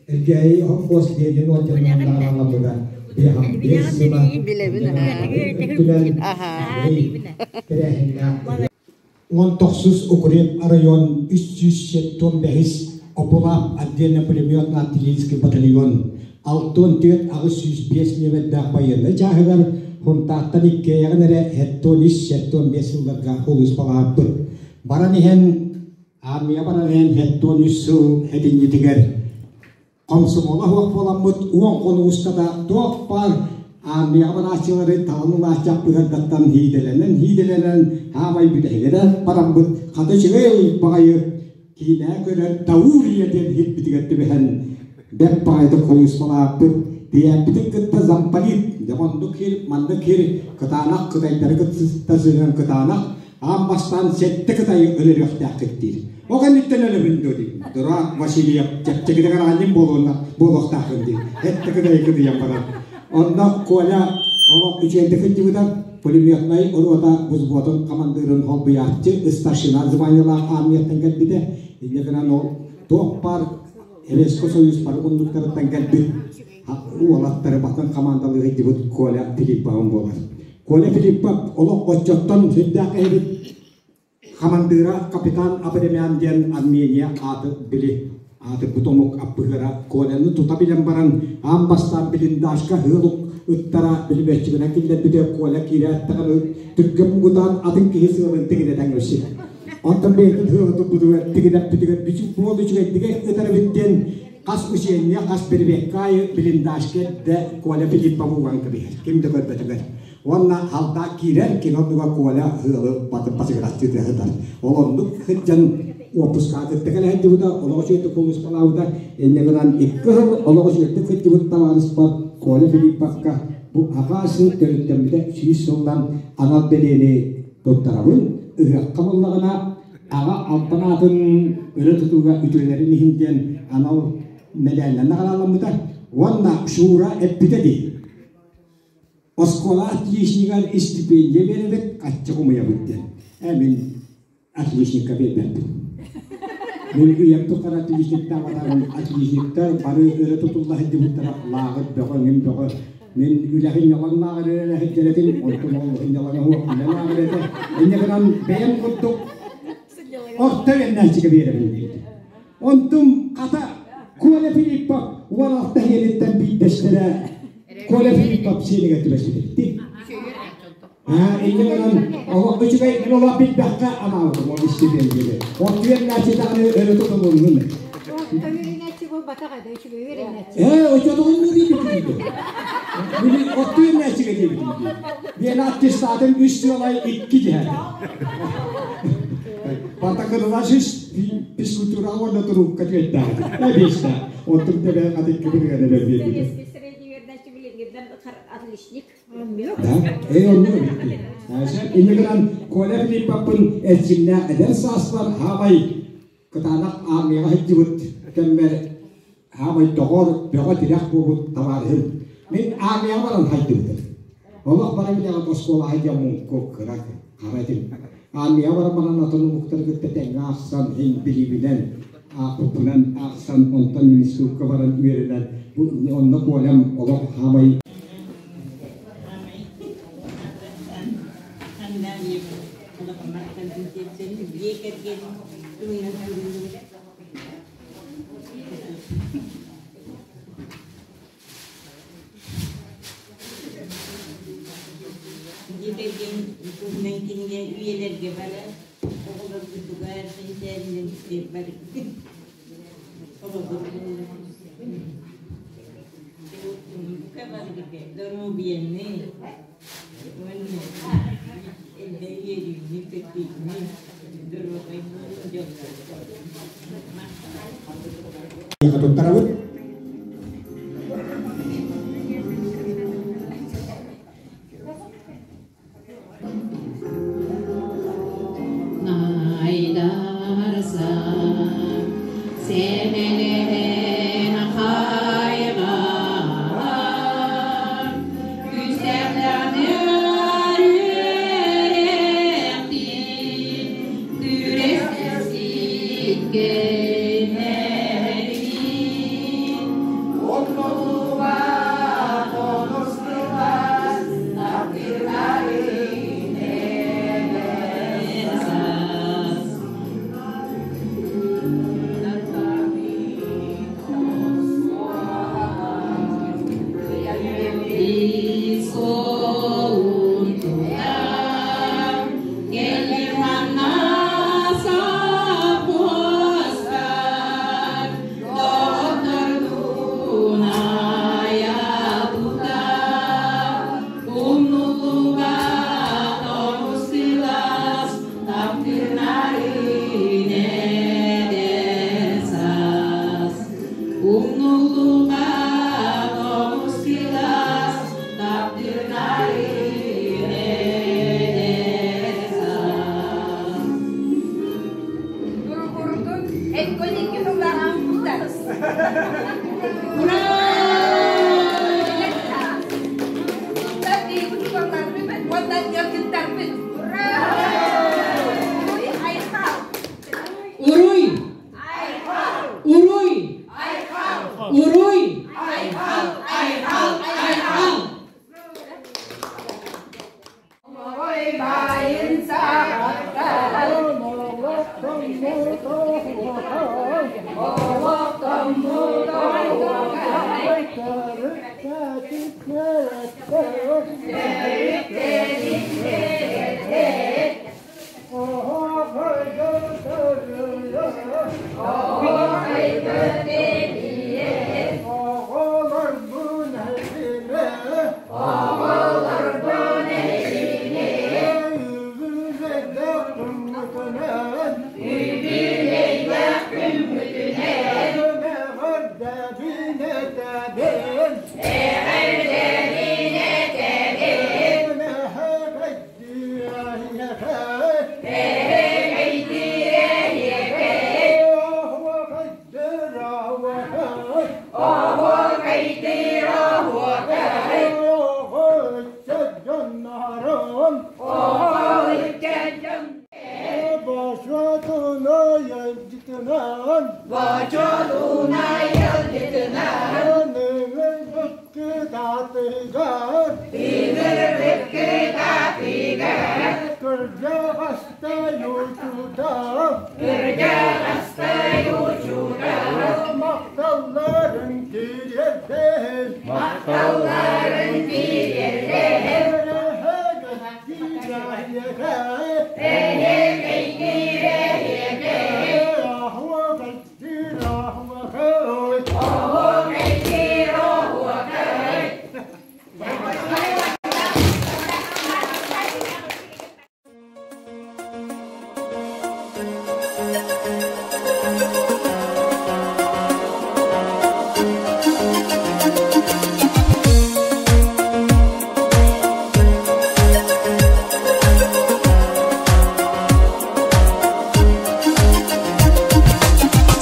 Элгээйи хос Ленин орденынан наҕарааламмыта 55 сыла. Тэрээһиннээх 19 укреп район 375 Опулап отдельно пулеметно-артиллерийский батальон 64 805 нүөмэрдээх байыаннай чааһыгар Хунтааттан иккиэйэҕин эрэ 73-75 сылларга сулууспалаабыт. Баран иһэн армия баран иһэн 73 сыл этинньитигэр Комсомола суох буоламмыт уон хонук устата туох баар аармыйаҕа барааччылары талан ылааччах быһардаттан иидэлэнэн-иидэлэнэн хаамай бүтэһигэрэ бараммыт хата үчүгэй баҕайы киинэ көрөр Таурия диэн иһиппитигэр түбэһэн бэрт баҕайытык холуйсалааппыт тиийээппитин кытта замполит дьэ оннук хир маннык хир кытаанах кытайдары кытта сыһыан кытаанах аан бастаан сэттэ кытайы өлөрүөхтээххит диир. Ол кэнниттэн өлөбүн дуо диир. Дурак Васильев чэпчэкитик араанньым буолуонна буолуохтааххын диир. Эттэ кытайы кытыйан баран. Онно Коля олох үчүгэйдик сылдьыбыта. Пулеметнай рота взводун командирын холбуйааччы старшина званиелаах армияттан кэлбитэ. Инньэ гынан ол туох баар Советский Союз бары муннуктарыттан кэлбит уолаттары батын командалыы сылдьыбыт Коля Филипповын буолар. Коля Филиппов олох оччоттон сүрдээх киһибит хамандыыра капитан Абрамян диэн Армения ааты били аатырбыт омук аппыһыара Коляны тута билэн баран аан бастаан блиндажка ыал ыттара билимэччигинэн киллэрбитэ Коля киирээт даҕаны түргэн муҥутаан атын киһи сыалын тигинэтэн көрсү. Онтон бэйэтин ыалы турбутугар тигинэппитигэр бүтүн буол үчүгэйдик ытар эбит диэн Хас учение, хас бирибиэккэ аайы блиндажка эрдэ Коля Филиппов уган кэбиһэр, ким да көрбөтүгэр. Уонна халдаак киирэр, кини оннугар Коля ыалы батып басыгыраттыы тыаһытар. Ол оннук сылдьан уоппускаҕа кытта кэлэ сылдьыбыта, олох үчүгэйдик кулууспалаабыта. Инньэ гынан икки сыл олох үчүгэйдик сылдьыбыт табаарыспар Коля Филипповка бу аҕа сыл төрүттэммитэ 100 сылынан анал бэлиэни туттарабын. Ыһыахха буллаҕына аҕа албан аатын өрө тутууга үтүөлэрин иһин диэн анал мэдээллэн наҕарааламмыта уонна Шура эппитэ дии оскуола отличнигар стипендия биэрэбит хаччы хомуйабыт диэн э мин отличникка биэрбэппин мин үйэм тухары отличниктаабатаҕым отличниктар бары өрө тутулла сылдьыбыттара лааҕыр бөҕө өҥүм бөҕө мин үлэһин ньолоҥ лааҕыр эрэ сылдьар онтум ол ньолоҥа суох үлэ лааҕыр этэ инньэ гынан бэйэм курдук орто үөрэнээччигэ биэрэбин диэбит онтум хата Коля Филиппов 16 иһириттэн биирдэстэрэ Коля Филиппов сиэнигэр түбэспит инньэ гынан олох үчүгэй мин олох билбэххэ анаабытым ол истипиэндийэни орто үөрэнээччи даҕаны өрө тутулуннум Орто үөрэнээччи буолбатах этэ, үчүгэй үөрэнээччи. Ээ, оччотугун диэбит Били орто үөрэнээччигэ диэбит Биэн аттестатын үс сыалай икки дьиһэ. Батакырылашиш физкультура уонна турукка түөттээҕит. Эбиэстэ. Оттук тэбэ хатык кыбырыгана бэрбиэбит. Отличник. Да, ээ оннук эбит. Инньэ гынан Коля Филипповпын эрчимнээх эдэр сааспар хаамай кытаанах армияҕа сылдьыбыт кэммэр хаамай доҕор, бөҕө тирэх буолбут табаарыһым. Мин армияҕа баран хайдыбытым. Олох бары билэҕит оскуола сылдьан муҥкук, кыра, хара этим. Армияҕа баран баран атын омуктары кытта тэҥҥэ аахсан, иһин билиибинэн. Аахпыппынан аахсан, онтон институкка баран үөрэнэн, онно Колям олох хаамай Үйэлэргэ барар, оҕолорбутугар, бар доруобуйаны, уонна элбэх үөрүүнү, көтүүнү, доруобай буолун дьоллор. Туттарабыт. Найдарса семелен хайгар күстәкләнер үрэхти күресесиккенери Esas. Уруй! Уруй! Уруй! Айхал! Айхал!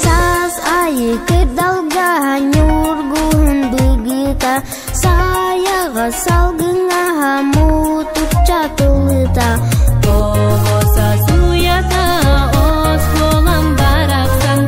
Саас айы кырдалга ньургуһун быгыта, Саяҕа салгыҥа мутукча тылыта. Тоҕоса суята осколам барахсан.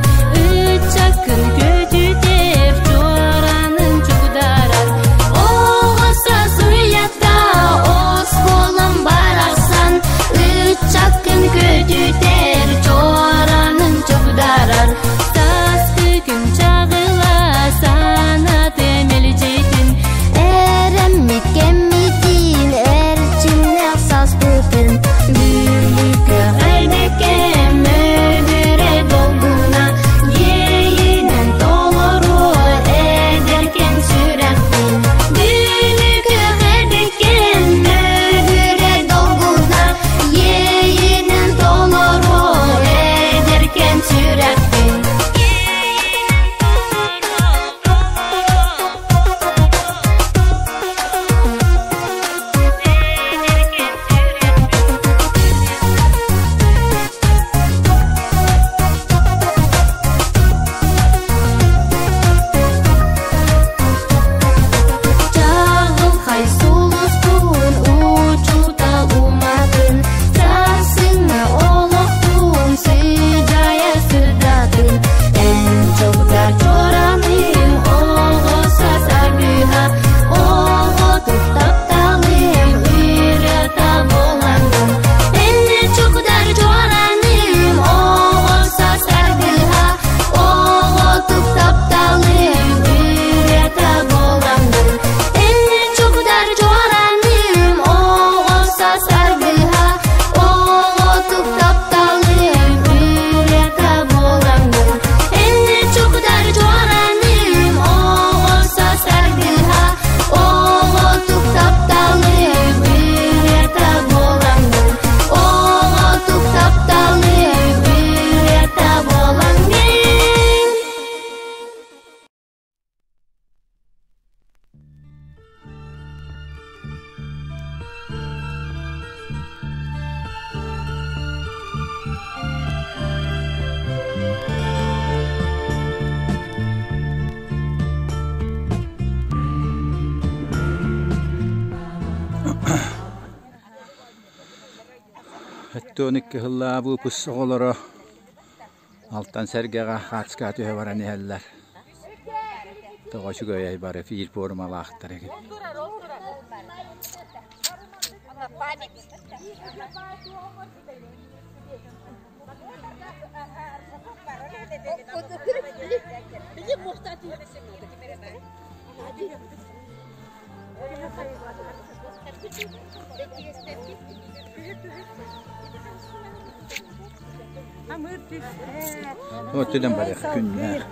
Сэттион икки сыллаах выпуск оҕолоро Алтан сэргэҕэ хаацка түһэ баран иһэллэр. Тоҕо үчүгэйэй бары биир пуормалаахтар эҥин. Өттүнэн барыах күннээх.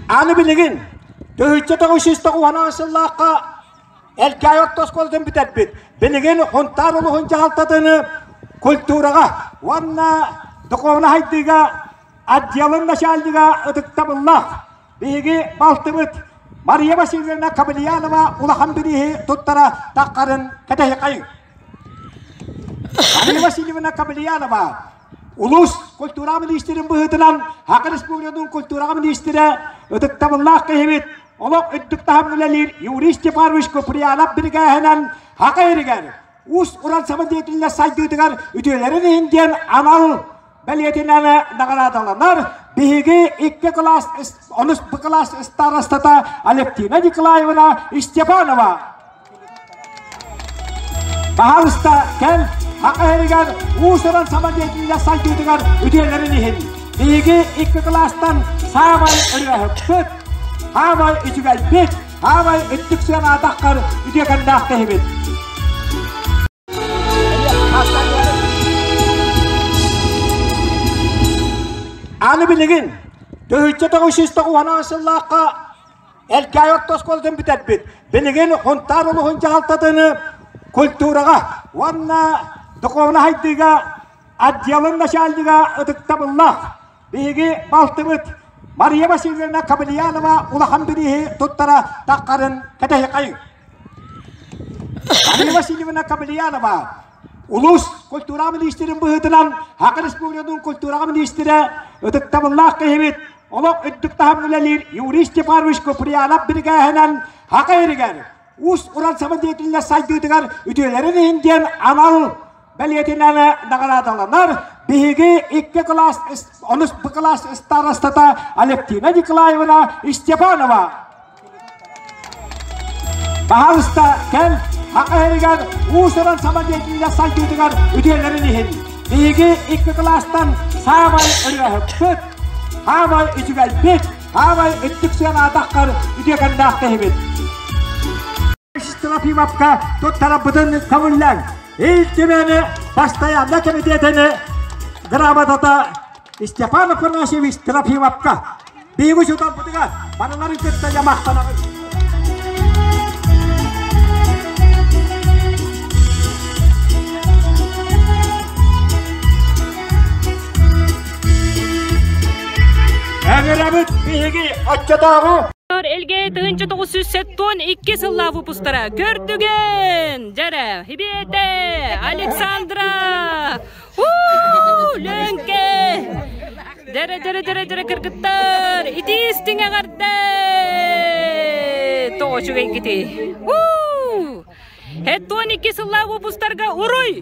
Аны билигин төһүччэ тоҕус сыллаахха Элкээй орто оскуолатын бүтэрбит. Билигин Хунтаар улуһун дьаһалтатыны культураҕа уонна духовнай хайдыыга отделын начальнига ытыктабыллаах биһиги балтыбыт Мария Васильевна Кабельянова улахан бирииһи туттара таххарын кэтэһиэххэйиҥ. Мария Васильевна Кабельянова улуус культура министрин быһыытынан Саха Республикатын культураҕа министрэ ытыктабыллаах киһибит олох үрдүк таһым үлэлиир Юрий Степанович Куприянов биригээһинэн Саха иригэр уус-уран самодеятельность сайдыытыгар үтүөлэрин иһин диэн анал бэлиэтинэн наҕараадаланар биһиги икки кылаас онус кылаас старостата Алевтина Николаевна Степанова. Баһаалыста кэл, Саха иһигэр уус-уран самодеятельность сайдыытыгар үтүөлэрин иһин биһиги икки кылаастан саамай ырыаһыппыт, саамай үчүгэйбит, саамай үрдүк сыанаатаххар үтүөкэннээх киһибит. Аны билигин төһүччэ тоҕус сыллаахха Элкээй орто оскуолатын бүтэрбит. Билигин Хунтаар улуһун дьаһалтатыны культураҕа уонна духовнай хайдыыга отделын начальнига ытыктабыллаах биһиги балтыбыт Мария Васильевна Кабельянова улахан бирииһи туттара таххарын кэтэһиэххэйиҥ. Мария Васильевна Кабельянова улуус культура министрин быһыытынан Саха Республикатын культураҕа министрэ ытыктабыллаах киһибит олох үрдүк таһым үлэлиир Юрий Степанович Куприянов биригээһинэн Саха иригэр уус-уран самодеятельность сайдыытыгар үтүөлэрин иһин диэн анал бэлиэтинэн наҕараадаланар биһиги икки кылаас онус кылаас старостата Алевтина Николаевна Степанова. Баһаалыста кэл, Саха иһигэр уус-уран самодеятельность сайдыытыгар үтүөлэрин иһин биһиги икки кылаастан саамай ырыаһыппыт, саамай үчүгэйбит, саамай үрдүк сыанаатаххар үтүөкэннээх киһибит. Трофимовка туттарарбытын көҥүллээҥ. Ил Түмэни бастайаанна кэмитиэтини грамотата Степан Афанасьевич Трофимовка биһиги учууталбытыгар барыларын кытта дьамахтанабыт. Эҥирэбит биһиги оччотооҕу Элгээ 1972 сыллаах выпустара Көрдүгэн, Дьэрэ, Хибиэтэ, Александра, Лөҥкэ, Дьэрэ, дьэрэ, дьэрэ, дьэрэ, кыргыттар, итиистиҥ эҕэрдэ! Тоҕо үчүгэйгитий? Хэттуон икки сыллаах выпустарга уруй!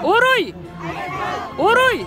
Уруй! Уруй!